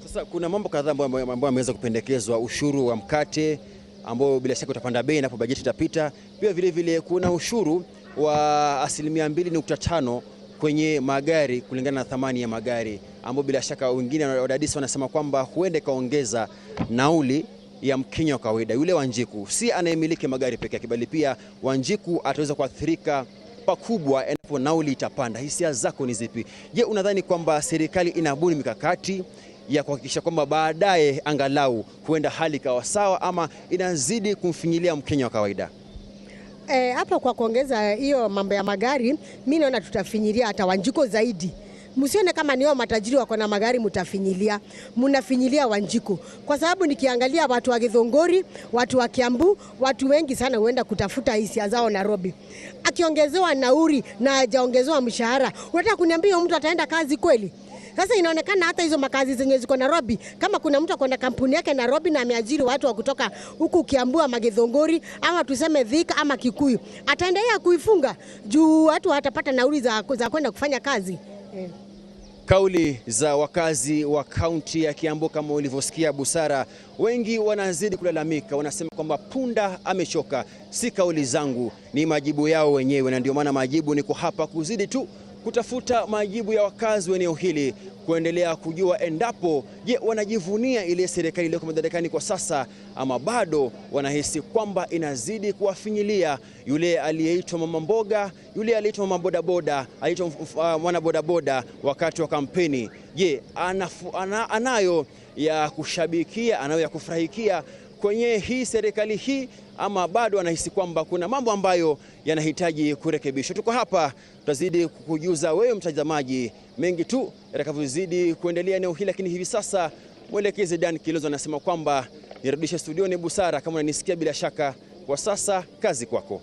Sasa kuna mambo kadhaa ambayo yameweza kupendekezwa, ushuru wa mkate ambao bila shaka utapanda bei inapo bajeti itapita. Pia vile vile kuna ushuru wa 2.5% kwenye magari kulingana na thamani ya magari, ambao bila shaka wengine wadadisi wanasema kwamba huenda kaongeza nauli ya Mkenya wa kawaida, yule Wanjiku, si anayemiliki magari peke yake, bali pia Wanjiku ataweza kuathirika pakubwa endapo nauli itapanda. Hisia zako ni zipi? Je, unadhani kwamba serikali inabuni mikakati ya kuhakikisha kwamba baadaye angalau huenda hali ikawa sawa, ama inazidi kumfinyilia Mkenya wa kawaida?
Hapa kwa kuongeza hiyo mambo ya magari, mimi naona tutafinyilia hata Wanjiko zaidi. Msione kama ni wao matajiri wako na magari mtafinyilia, mnafinyilia Wanjiku. Kwa sababu nikiangalia watu wa Githunguri, watu wa Kiambu, watu wengi sana huenda kutafuta hisia zao Nairobi. Akiongezewa nauri na hajaongezewa mshahara, unataka kuniambia mtu ataenda kazi kweli? Sasa inaonekana hata hizo makazi zenye ziko Nairobi, kama kuna mtu akona kampuni yake Nairobi na ameajiri watu wa kutoka huku Kiambu ama Githunguri ama tuseme Thika ama Kikuyu, ataendelea kuifunga juu watu watapata nauli za kwenda kufanya kazi.
Kauli za wakazi wa kaunti ya Kiambu kama ulivyosikia Busara, wengi wanazidi kulalamika, wanasema kwamba punda amechoka. Si kauli zangu, ni majibu yao wenyewe, na ndio maana majibu niko hapa kuzidi tu kutafuta majibu ya wakazi wa eneo hili, kuendelea kujua endapo je, wanajivunia ile serikali iliyoko madarakani kwa sasa ama bado wanahisi kwamba inazidi kuwafinyilia yule aliyeitwa mama mboga, yule aliyeitwa mama bodaboda, aliitwa mwana bodaboda wakati wa kampeni. Je, anayo ya kushabikia, anayo ya kufurahikia kwenye hii serikali hii, ama bado anahisi kwamba kuna mambo ambayo yanahitaji kurekebishwa? Tuko hapa tutazidi kukujuza wewe mtazamaji mengi tu yatakavyozidi kuendelea eneo hili, lakini hivi sasa mwelekezi Dan Kilozo anasema kwamba nirudishe studioni Busara. Kama unanisikia bila shaka kwa sasa, kazi kwako.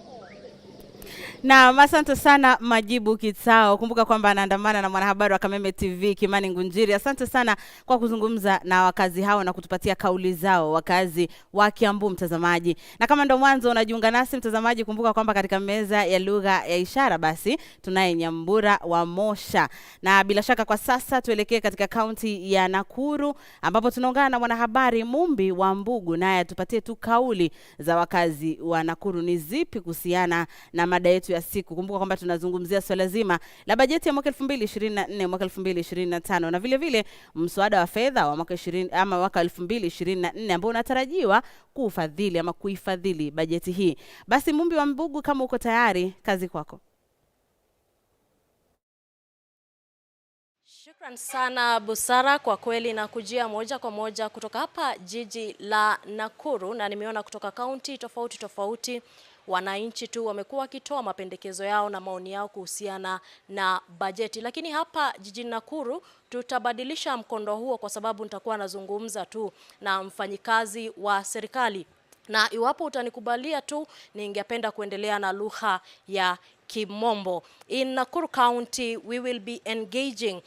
Na asante sana Majibu Kitao. Kumbuka kwamba anaandamana na mwanahabari wa Kameme TV Kimani Ngunjiri. Asante sana kwa kuzungumza na wakazi hao na kutupatia kauli zao, wakazi wa Kiambu, mtazamaji. Na kama ndo mwanzo unajiunga nasi mtazamaji, kumbuka kwamba katika meza ya lugha ya ishara basi tunaye Nyambura wa Mosha. Na bila shaka kwa sasa tuelekee katika kaunti ya Nakuru ambapo tunaungana na mwanahabari Mumbi wa Mbugu, naye atupatie tu kauli za wakazi wa Nakuru ni zipi kuhusiana na mada yetu ya siku. Kumbuka kwamba tunazungumzia swala zima la bajeti ya mwaka 2024 mwaka 2025 na vile vile mswada wa fedha wa mwaka 20 ama mwaka 2024 ambao unatarajiwa kufadhili ama kuifadhili bajeti hii. Basi Mumbi wa Mbugu, kama uko tayari, kazi kwako.
Shukran sana Busara, kwa kweli na kujia moja kwa moja kutoka hapa jiji la Nakuru, na nimeona kutoka kaunti tofauti tofauti wananchi tu wamekuwa wakitoa mapendekezo yao na maoni yao kuhusiana na bajeti. Lakini hapa jijini Nakuru tutabadilisha mkondo huo kwa sababu nitakuwa nazungumza tu na mfanyikazi wa serikali. Na iwapo utanikubalia tu, ningependa kuendelea na lugha ya Kimombo. In Nakuru County, we will be engaging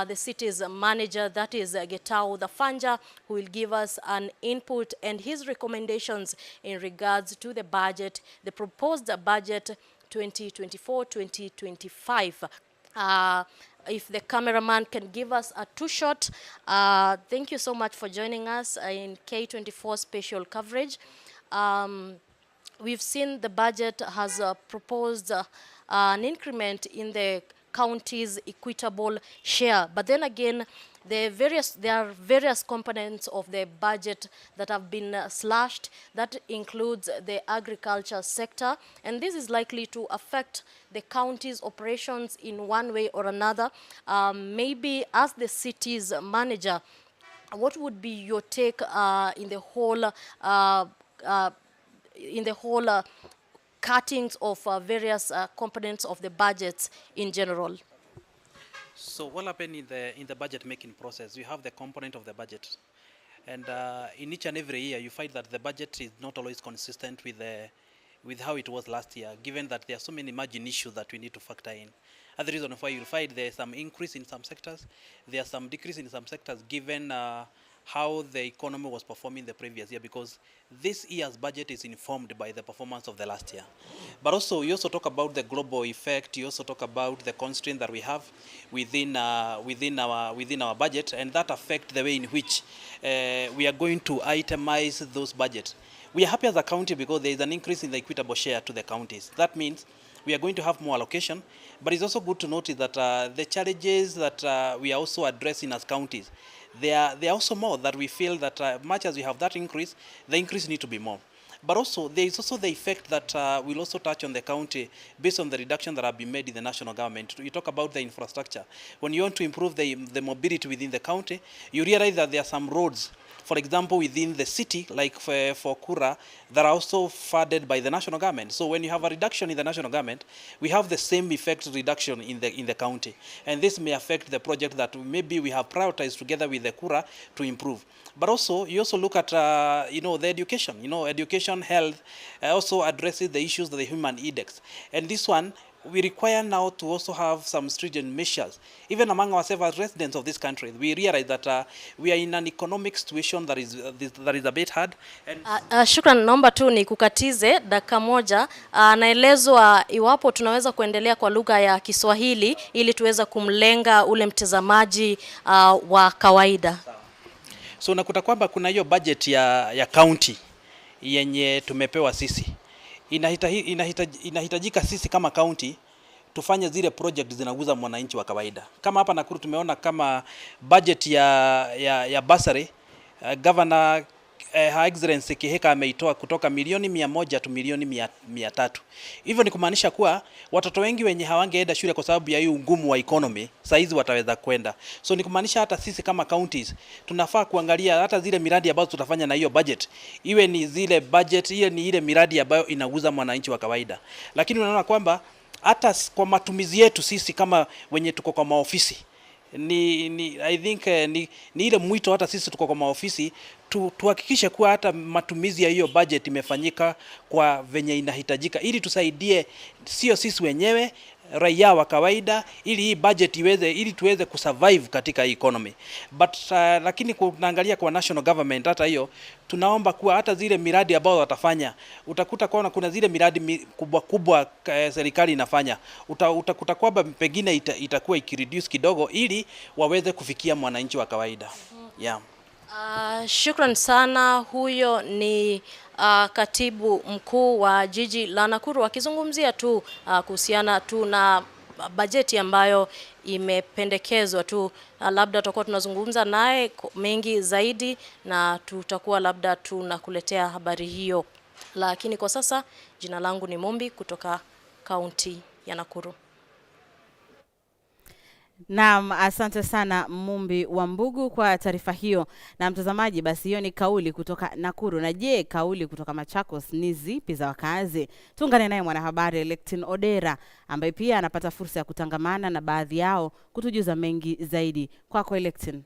the city's manager, that is Getao Thafanja, who will give us an input and his recommendations in regards to the budget, the proposed budget 2024-2025. If the cameraman can give us a two-shot. Thank you so much for joining us in K24 special coverage. We've seen the budget has proposed an increment in the county's equitable share. But then again, there are various components of the budget that have been slashed. That includes the agriculture sector, and this is likely to affect the county's operations in one way or another. Maybe as the city's manager, what would be your take in the whole cuttings of various components of the budgets in general?
So what happened in the budget making process? You have the component of the budget, and in each and every year you find that the budget is not always consistent with how it was last year, given that there are so many margin issues that we need to factor in. And the reason why you'll find there is some increase in some sectors, there are some decrease in some sectors, given how the economy was performing the previous year, because this year's budget is informed by the performance of the last year. But also, you also talk about the global effect, you also talk about the constraint that we have within our budget, and that affects the way in which we are going to itemize those budgets. We are happy as a county because there is an increase in the equitable share to the counties. That means we are going to have more allocation, but it's also good to notice that the challenges that we are also addressing as counties, there are also more that we feel that much as we have that increase, the increase need to be more. But also, there is also the effect that will also touch on the county based on the reduction that have been made in the national government. You talk about the infrastructure. When you want to improve the mobility within the county, you realize that there are some roads, for example, within the city, like for Kura, that are also funded by the national government. So when you have a reduction in the national government, we have the same effect reduction in the county. And this may affect the project that maybe we have prioritized together with the Kura to improve. But also, you also look at, the education. You know, education, health, also addresses the issues of the human index. And this one, we require now to also have some stringent measures. Even among ourselves as residents of this country, we realize that we are in an economic situation that is a bit hard. And
Shukran, naomba tu ni kukatize dakika moja. Naelezwa iwapo tunaweza kuendelea kwa lugha ya Kiswahili ili tuweza kumlenga ule mtazamaji wa kawaida.
So unakuta kwamba kuna hiyo budget ya county yenye tumepewa sisi. Inahitajika sisi kama county tufanye zile project zinaguza mwananchi wa kawaida. Kama hapa Nakuru tumeona kama budget ya bursary, Governor Her Excellency Kihika ameitoa kutoka milioni 100 to milioni 300. Hivyo ni kumaanisha kuwa watoto wengi wenye hawangeenda shule kwa sababu ya hii ugumu wa economy, saizi wataweza kwenda. So ni kumaanisha hata sisi kama counties tunafaa kuangalia hata zile miradi ambazo tutafanya na hiyo budget. Iwe ni zile budget, iwe ni ile miradi ambayo inaguza mwananchi wa kawaida. Lakini unaona kwamba hata kwa matumizi yetu sisi kama wenye tuko kwa maofisi, I think ni ile mwito hata sisi tuko kwa maofisi tuhakikishe kuwa hata matumizi ya hiyo budget imefanyika kwa venye inahitajika, ili tusaidie sio sisi wenyewe raia wa kawaida, ili hii budget iweze, ili tuweze kusurvive katika hii economy. But lakini kuangalia kwa national government, hata hiyo tunaomba kuwa hata zile miradi ambazo watafanya, utakuta kwa kuna zile miradi kubwa kubwa serikali inafanya, utakuta kwamba pengine itakuwa ikireduce kidogo ili waweze kufikia mwananchi wa kawaida. Yeah.
Shukran sana. Huyo ni katibu mkuu wa jiji la Nakuru akizungumzia tu kuhusiana tu na bajeti ambayo imependekezwa tu. Labda tutakuwa tunazungumza naye mengi zaidi na tutakuwa labda tunakuletea habari hiyo. Lakini kwa sasa jina langu ni Mombi kutoka kaunti ya Nakuru.
Naam, asante sana Mumbi wa Mbugu kwa taarifa hiyo. Na mtazamaji, basi hiyo ni kauli kutoka Nakuru. Na je, kauli kutoka Machakos ni zipi za wakazi? Tuungane naye mwanahabari Electin Odera ambaye pia anapata fursa ya kutangamana na baadhi yao kutujuza mengi zaidi. Kwako Electin.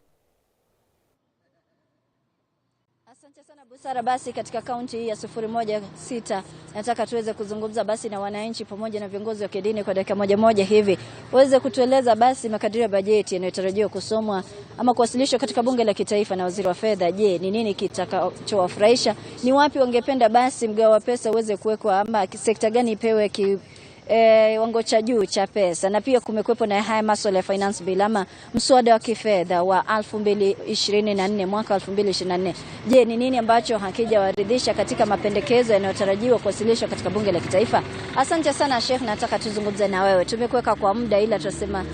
Busara, basi katika kaunti hii ya 016 nataka tuweze kuzungumza basi na wananchi pamoja na viongozi wa kidini kwa dakika moja moja hivi, waweze kutueleza basi makadirio ya bajeti yanayotarajiwa kusomwa ama kuwasilishwa katika bunge la kitaifa na waziri wa fedha. Je, ni nini kitakachowafurahisha? Ni wapi wangependa basi mgao wa pesa uweze kuwekwa ama sekta gani ipewe kiwango cha juu cha pesa? Na pia kumekuwepo na haya masuala ya finance bill ama mswada wa kifedha wa 2024 mwaka 2024. Je, ni nini ambacho hakijawaridhisha katika mapendekezo yanayotarajiwa kuwasilishwa katika bunge la kitaifa? Asante sana Sheikh, nataka tuzungumze na wewe. Tumekuweka kwa muda ila tunasema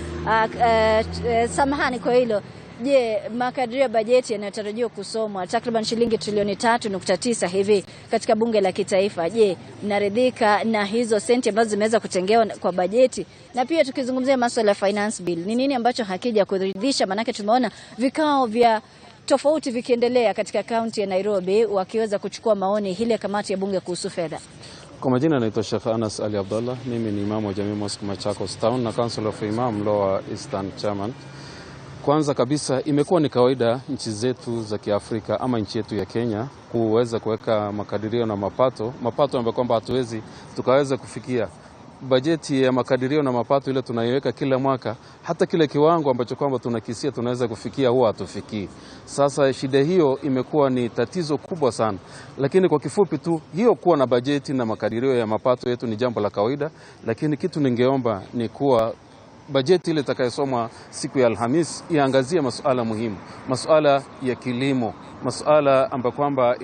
samahani kwa hilo. Je, makadirio ya bajeti yanayotarajiwa kusomwa takriban shilingi trilioni 3.9 hivi katika bunge la kitaifa, je, mnaridhika na hizo senti ambazo zimeweza kutengewa kwa bajeti? Na pia tukizungumzia masuala ya finance bill, ni nini ambacho hakija kuridhisha? Manake tumeona vikao vya tofauti vikiendelea katika kaunti ya Nairobi wakiweza kuchukua maoni ile kamati ya bunge kuhusu fedha.
Kwa majina naitwa Sheikh Anas Ali Abdullah, mimi ni imamu wa Jamii Mosque Machakos Town na Council of Imam Lower Eastern Chairman. Kwanza kabisa imekuwa ni kawaida nchi zetu za Kiafrika ama nchi yetu ya Kenya kuweza kuweka makadirio na mapato ambayo kwamba hatuwezi tukaweza kufikia. Bajeti ya makadirio na mapato ile tunaiweka kila mwaka, hata kile kiwango ambacho kwamba tunakisia tunaweza kufikia huwa hatufikii. Sasa shida hiyo imekuwa ni tatizo kubwa sana. Lakini kwa kifupi tu, hiyo kuwa na bajeti na makadirio ya mapato yetu ni jambo la kawaida, lakini kitu ningeomba ni kuwa bajeti ile itakayosomwa siku ya Alhamis iangazie masuala muhimu, masuala ya kilimo, masuala ambayo kwamba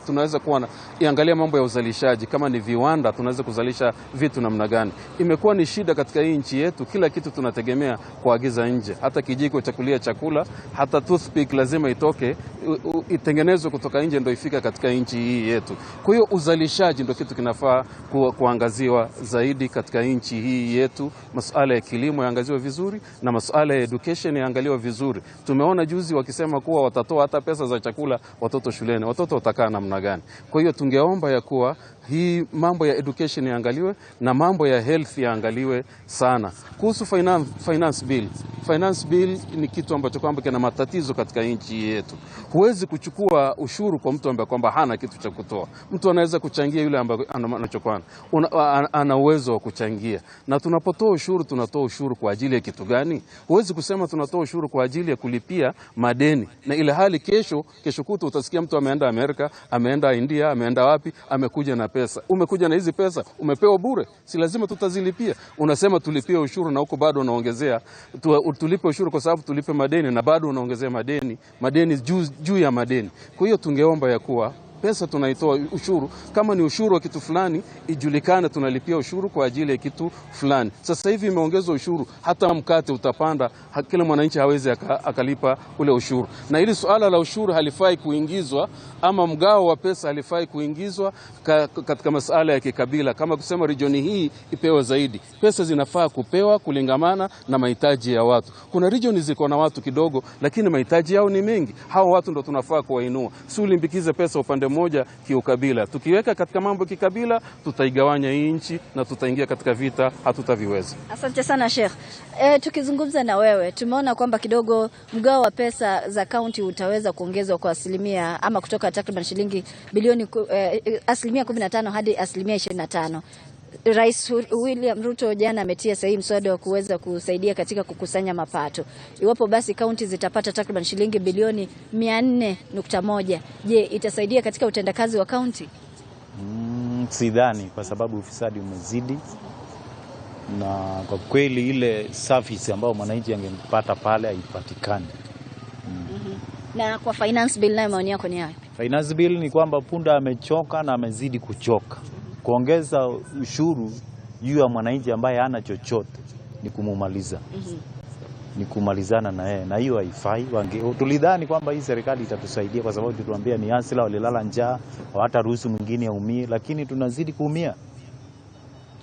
tunaweza kuwa iangalia mambo ya uzalishaji, kama ni viwanda tunaweza kuzalisha vitu namna gani. Imekuwa ni shida katika hii nchi yetu, kila kitu tunategemea kuagiza nje, hata kijiko cha kulia chakula, hata toothpick lazima itoke itengenezwe kutoka nje ndio ifika katika nchi hii yetu. Kwa hiyo uzalishaji ndio kitu kinafaa kuangaziwa zaidi katika nchi hii yetu. Masuala ya kilimo yaangaziwe vizuri na masuala ya education yaangaliwe vizuri. Tumeona juzi wakisema kuwa watatoa hata pesa za chakula watoto shuleni, watoto watakaa namna gani? Kwa hiyo tungeomba ya kuwa hii mambo ya education yaangaliwe na mambo ya health yaangaliwe sana. Kuhusu finance bill. Finance bill ni kitu ambacho kwamba kina matatizo katika nchi yetu. Huwezi kuchukua ushuru kwa mtu ambaye kwamba hana kitu cha kutoa. Mtu anaweza kuchangia yule ambaye anachokwana, ana uwezo wa kuchangia. Na tunapotoa ushuru, tunatoa ushuru kwa ajili ya kitu gani? Huwezi kusema tunatoa ushuru kwa ajili ya kulipia madeni, na ile hali kesho kutwa utasikia mtu ameenda Amerika, ameenda India, ameenda wapi, amekuja na pesa. Umekuja na hizi pesa, umepewa bure, si lazima tutazilipia. Unasema tulipie ushuru na huko bado unaongezea tulipe ushuru kwa sababu tulipe madeni, na bado unaongezea madeni juu ya madeni. Kwa hiyo tungeomba ya kuwa pesa tunaitoa ushuru, kama ni ushuru wa kitu fulani ijulikane tunalipia ushuru kwa ajili ya kitu fulani. Sasa hivi imeongezwa ushuru, hata mkate utapanda, kila mwananchi hawezi akalipa ule ushuru. Na hili suala la ushuru halifai kuingizwa, ama mgao wa pesa halifai kuingizwa katika masuala ya kikabila, kama kusema region hii ipewe zaidi. Pesa zinafaa kupewa kulingamana na mahitaji ya watu. Kuna region ziko na watu kidogo, lakini mahitaji yao ni mengi. Hao watu ndo tunafaa kuwainua, si ulimbikize pesa upande moja kiukabila. Tukiweka katika mambo kikabila, tutaigawanya hii nchi na tutaingia katika vita, hatutaviweza.
Asante sana Sheikh. Tukizungumza na wewe, tumeona kwamba kidogo mgao wa pesa za kaunti utaweza kuongezwa kwa asilimia ama kutoka takriban shilingi bilioni 15% hadi 25%. Rais William Ruto jana ametia sahihi mswada wa kuweza kusaidia katika kukusanya mapato. Iwapo basi kaunti zitapata takriban shilingi bilioni 400.1, je, itasaidia katika utendakazi wa kaunti?
Sidhani, kwa sababu ufisadi umezidi, na kwa kweli ile service ambayo mwananchi angempata pale haipatikani.
Na kwa finance bill nayo maoni yako ni yapi?
Finance bill ni kwamba punda amechoka na amezidi kuchoka. Kuongeza ushuru juu ya mwananchi ambaye hana chochote ni kumumaliza. Ni kumalizana na yeye, na hiyo haifai. Tulidhani kwamba hii serikali itatusaidia kwa sababu tutuambia ni asila walilala njaa, hawataruhusu mwingine aumie, lakini tunazidi kuumia.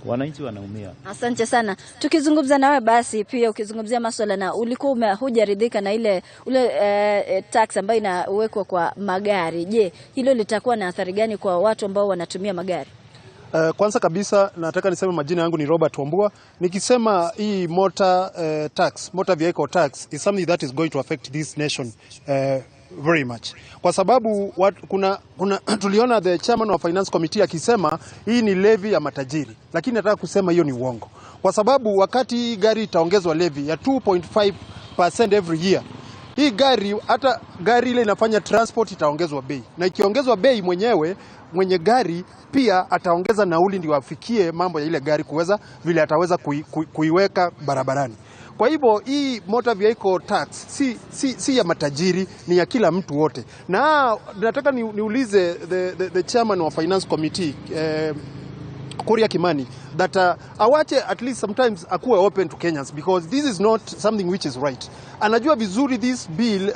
Wananchi wanaumia.
Asante sana. Tukizungumza nawe basi pia ukizungumzia masuala na ulikuwa hujaridhika na ile tax ambayo inawekwa kwa magari. Je, hilo litakuwa na athari gani kwa watu ambao wanatumia magari?
Kwanza kabisa nataka niseme majina yangu ni Robert Wambua. Nikisema hii motor tax, motor vehicle tax is something that is going to affect this nation very much. Kwa sababu kuna tuliona the chairman wa finance committee akisema hii ni levy ya matajiri, lakini nataka kusema hiyo ni uongo. Kwa sababu wakati gari itaongezwa levy ya 2.5% every year, hii gari, hata gari ile inafanya transport itaongezwa bei. Na ikiongezwa bei, mwenyewe mwenye gari pia ataongeza nauli ndio afikie mambo ya ile gari kuweza vile ataweza kuiweka barabarani. Kwa hivyo hii motor vehicle tax si ya matajiri, ni ya kila mtu wote. Na nataka niulize the chairman wa finance committee Kuria Kimani that awache at least sometimes akuwe open to Kenyans, because this is not something which is right. Anajua vizuri this bill,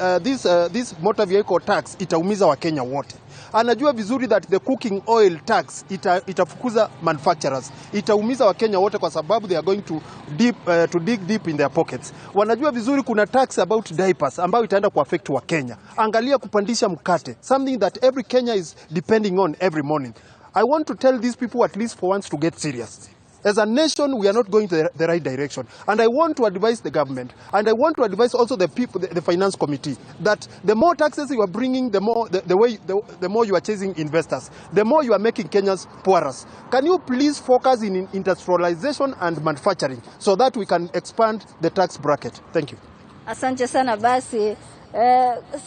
this motor vehicle tax itaumiza wa Kenya wote. Anajua vizuri that the cooking oil tax itafukuza manufacturers, itaumiza wa Kenya wote kwa sababu they are going to dig deep in their pockets. Wanajua vizuri kuna tax about diapers ambayo itaenda kuaffect wa Kenya. Angalia kupandisha mkate, something that every Kenya is depending on every morning. I want to tell these people at least for once to get serious. As a nation, we are not going the right direction. And I want to advise the government, and I want to advise also the people, the finance committee, that the more taxes you are bringing, the more you are chasing investors, the more you are making Kenyans poorer. Can you please focus in industrialization and manufacturing so that we can expand the tax bracket? Thank you.
Asante sana basi.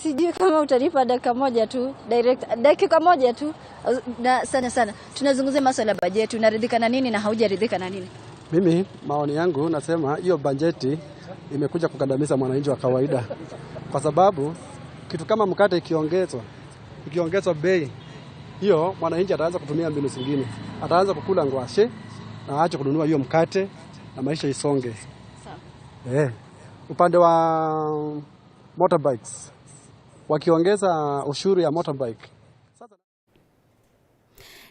Sijui kama utanipa dakika moja tu, direct dakika moja tu. Na sana sana tunazungumzia masuala ya bajeti, unaridhika na nini na haujaridhika na nini?
Mimi maoni yangu nasema hiyo bajeti imekuja kukandamiza mwananchi wa kawaida, kwa sababu kitu kama mkate ikiongezwa bei hiyo, mwananchi ataanza kutumia mbinu zingine, ataanza kukula ngwashe na aache kununua hiyo mkate na maisha isonge. Sawa. Upande wa motorbikes,
Wakiongeza ushuru ya motorbike.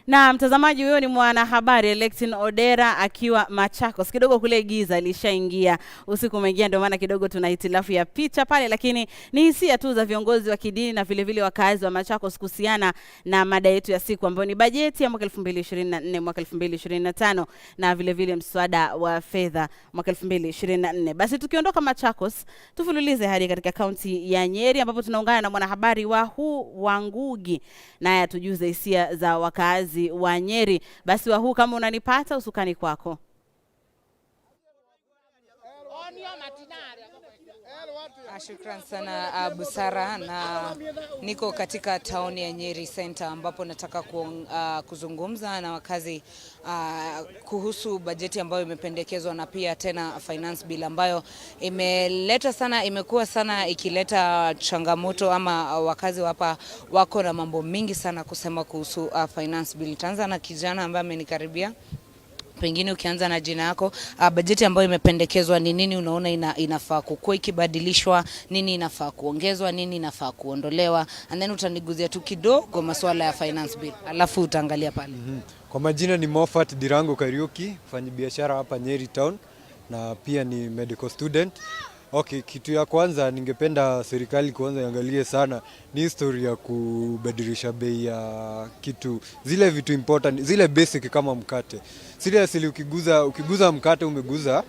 Na mtazamaji, huyo ni mwanahabari Electin Odera akiwa Machakos. Kidogo kule giza lishaingia, usiku umeingia, ndio maana kidogo tuna hitilafu ya picha pale, lakini ni hisia tu za viongozi wa kidini na vile vile wakazi wa Machakos kuhusiana na mada yetu ya siku ambayo ni bajeti ya mwaka 2024 mwaka 2025 na vile vile mswada wa fedha mwaka 2024. Basi tukiondoka Machakos, tufululize hadi katika kaunti ya Nyeri ambapo tunaungana na mwanahabari Wahu Wangugi, naye atujuze hisia za wakazi wa Nyeri. Basi Wahu, kama unanipata, usukani kwako.
Shukran sana Busara, na niko katika tauni ya Nyeri Center ambapo nataka kuzungumza na wakazi kuhusu bajeti ambayo imependekezwa na pia tena finance bill ambayo imeleta sana, imekuwa sana ikileta changamoto ama wakazi hapa wako na mambo mingi sana kusema kuhusu finance bill. Taanza na kijana ambaye amenikaribia. Pengine ukianza na jina yako, bajeti ambayo imependekezwa ni nini unaona inafaa kukua ikibadilishwa, nini inafaa kuongezwa, nini inafaa kuondolewa, and then utaniguzia tu kidogo masuala ya finance bill, alafu utaangalia pale.
Kwa majina ni Moffat Dirango Kariuki, mfanyabiashara hapa Nyeri Town na pia ni medical student. Okay, kitu ya kwanza ningependa serikali kwanza iangalie sana ni history ya kubadilisha bei ya kitu, zile vitu important, zile basic kama mkate. Seriously, ukiguza mkate umeguza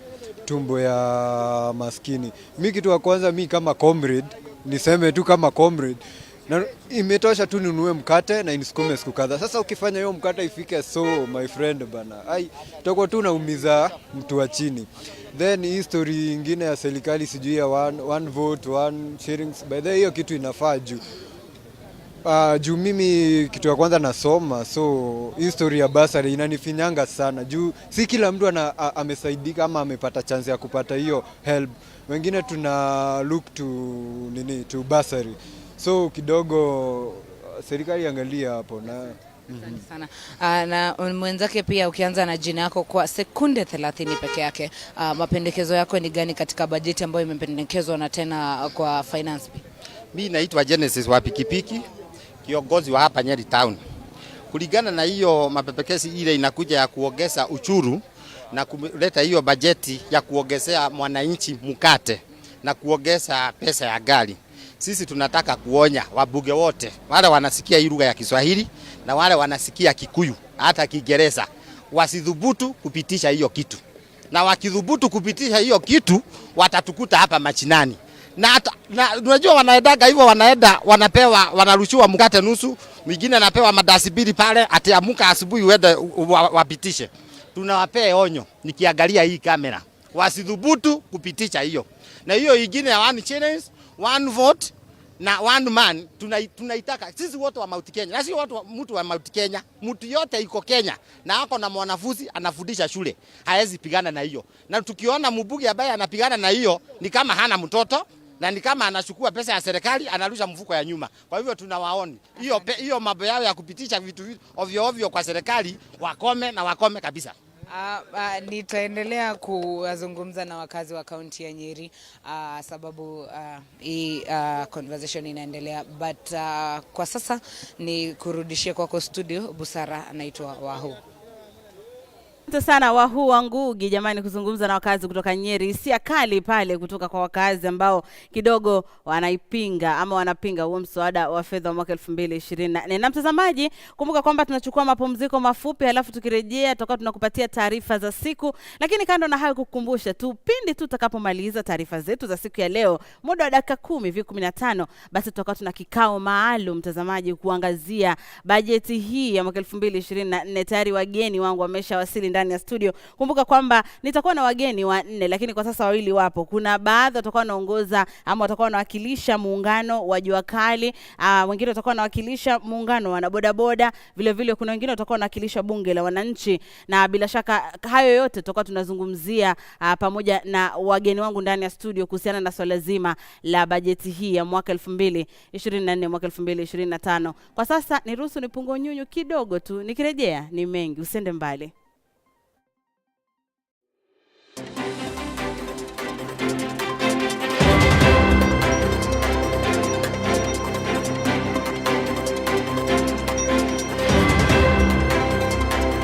tumbo ya maskini. Mi kitu ya kwanza, mi kama comrade, niseme tu kama comrade, na imetosha tu ninunue mkate na inisukume siku kadhaa. Sasa ukifanya hiyo mkate ifike, so my friend bana, ai, utakuwa tu unaumiza mtu wa chini. Then hii story ingine ya serikali sijui ya one vote one shillings, by the way hiyo kitu inafaa juu juu mimi kitu ya kwanza nasoma, so hii story ya bursary inanifinyanga sana juu si kila mtu amesaidika ama amepata chance ya kupata hiyo help. Wengine tuna look to nini, to bursary, so kidogo serikali angalia hapo na
Sana. Na mwenzake pia ukianza na jina yako kwa sekunde 30 peke yake, mapendekezo yako ni gani katika bajeti ambayo imependekezwa na tena kwa finance bill?
Mi naitwa Genesis wa pikipiki, kiongozi wa hapa Nyeri Town. Kulingana na hiyo mapepekesi ile inakuja ya kuongeza uchuru na kuleta hiyo bajeti ya kuongezea mwananchi mkate na kuongeza pesa ya gari, sisi tunataka kuonya wabunge wote wale wanasikia hii lugha ya Kiswahili na wale wanasikia Kikuyu hata Kiingereza, wasidhubutu kupitisha hiyo kitu, na wakidhubutu kupitisha hiyo kitu watatukuta hapa machinani. Na unajua wanaendaga hivyo, wanaenda wanapewa, wanarushiwa mkate nusu, mwingine anapewa madasi mbili pale, atiamuka asubuhi uende wapitishe. Tunawapea onyo, nikiangalia hii kamera, wasidhubutu kupitisha hiyo. Na hiyo ingine ya one shillings, one vote na one man tunaitaka sisi wote wa Mount Kenya, na sio watu mtu wa Mount Kenya, mtu yote iko Kenya na ako na mwanafunzi anafundisha shule, haezi pigana na hiyo. Na tukiona mbunge ambaye anapigana na hiyo ni kama hana mtoto na ni kama anachukua pesa ya serikali anarusha mfuko ya nyuma. Kwa hivyo tunawaoni hiyo mambo yao ya kupitisha vitu ovyo ovyo kwa serikali, wakome na wakome kabisa.
Nitaendelea kuzungumza na wakazi wa kaunti ya Nyeri sababu hii conversation inaendelea, but kwa sasa ni kurudishie kwako studio. Busara, anaitwa Wahu.
Asante sana Wahu Wangugi, jamani, kuzungumza na wakazi kutoka Nyeri. Hisia kali pale kutoka kwa wakazi ambao kidogo wanaipinga ama wanapinga huo mswada wa fedha wa mwaka 2024. Na mtazamaji, kumbuka kwamba tunachukua mapumziko mafupi, halafu tukirejea tutakuwa tunakupatia taarifa za siku. Lakini kando na hayo, kukumbusha tu pindi tu tutakapomaliza taarifa zetu za siku ya leo, muda wa dakika 10 hivi 15, basi tutakuwa tuna kikao maalum mtazamaji, kuangazia bajeti hii ya mwaka 2024. Tayari wageni wangu wameshawasili ndani ya studio. Kumbuka kwamba nitakuwa na wageni wanne, lakini kwa sasa wawili wapo. Kuna baadhi watakuwa wanaongoza ama watakuwa wanawakilisha muungano wa Jua Kali, wengine watakuwa wanawakilisha muungano wa wanabodaboda, vile vile kuna wengine watakuwa wanawakilisha bunge la wananchi, na bila shaka hayo yote tutakuwa tunazungumzia pamoja na wageni wangu ndani ya studio kuhusiana na swala zima la bajeti hii ya mwaka 2024 mwaka 2025. Kwa sasa niruhusu nipungue nyunyu kidogo tu, nikirejea ni mengi, usiende mbali.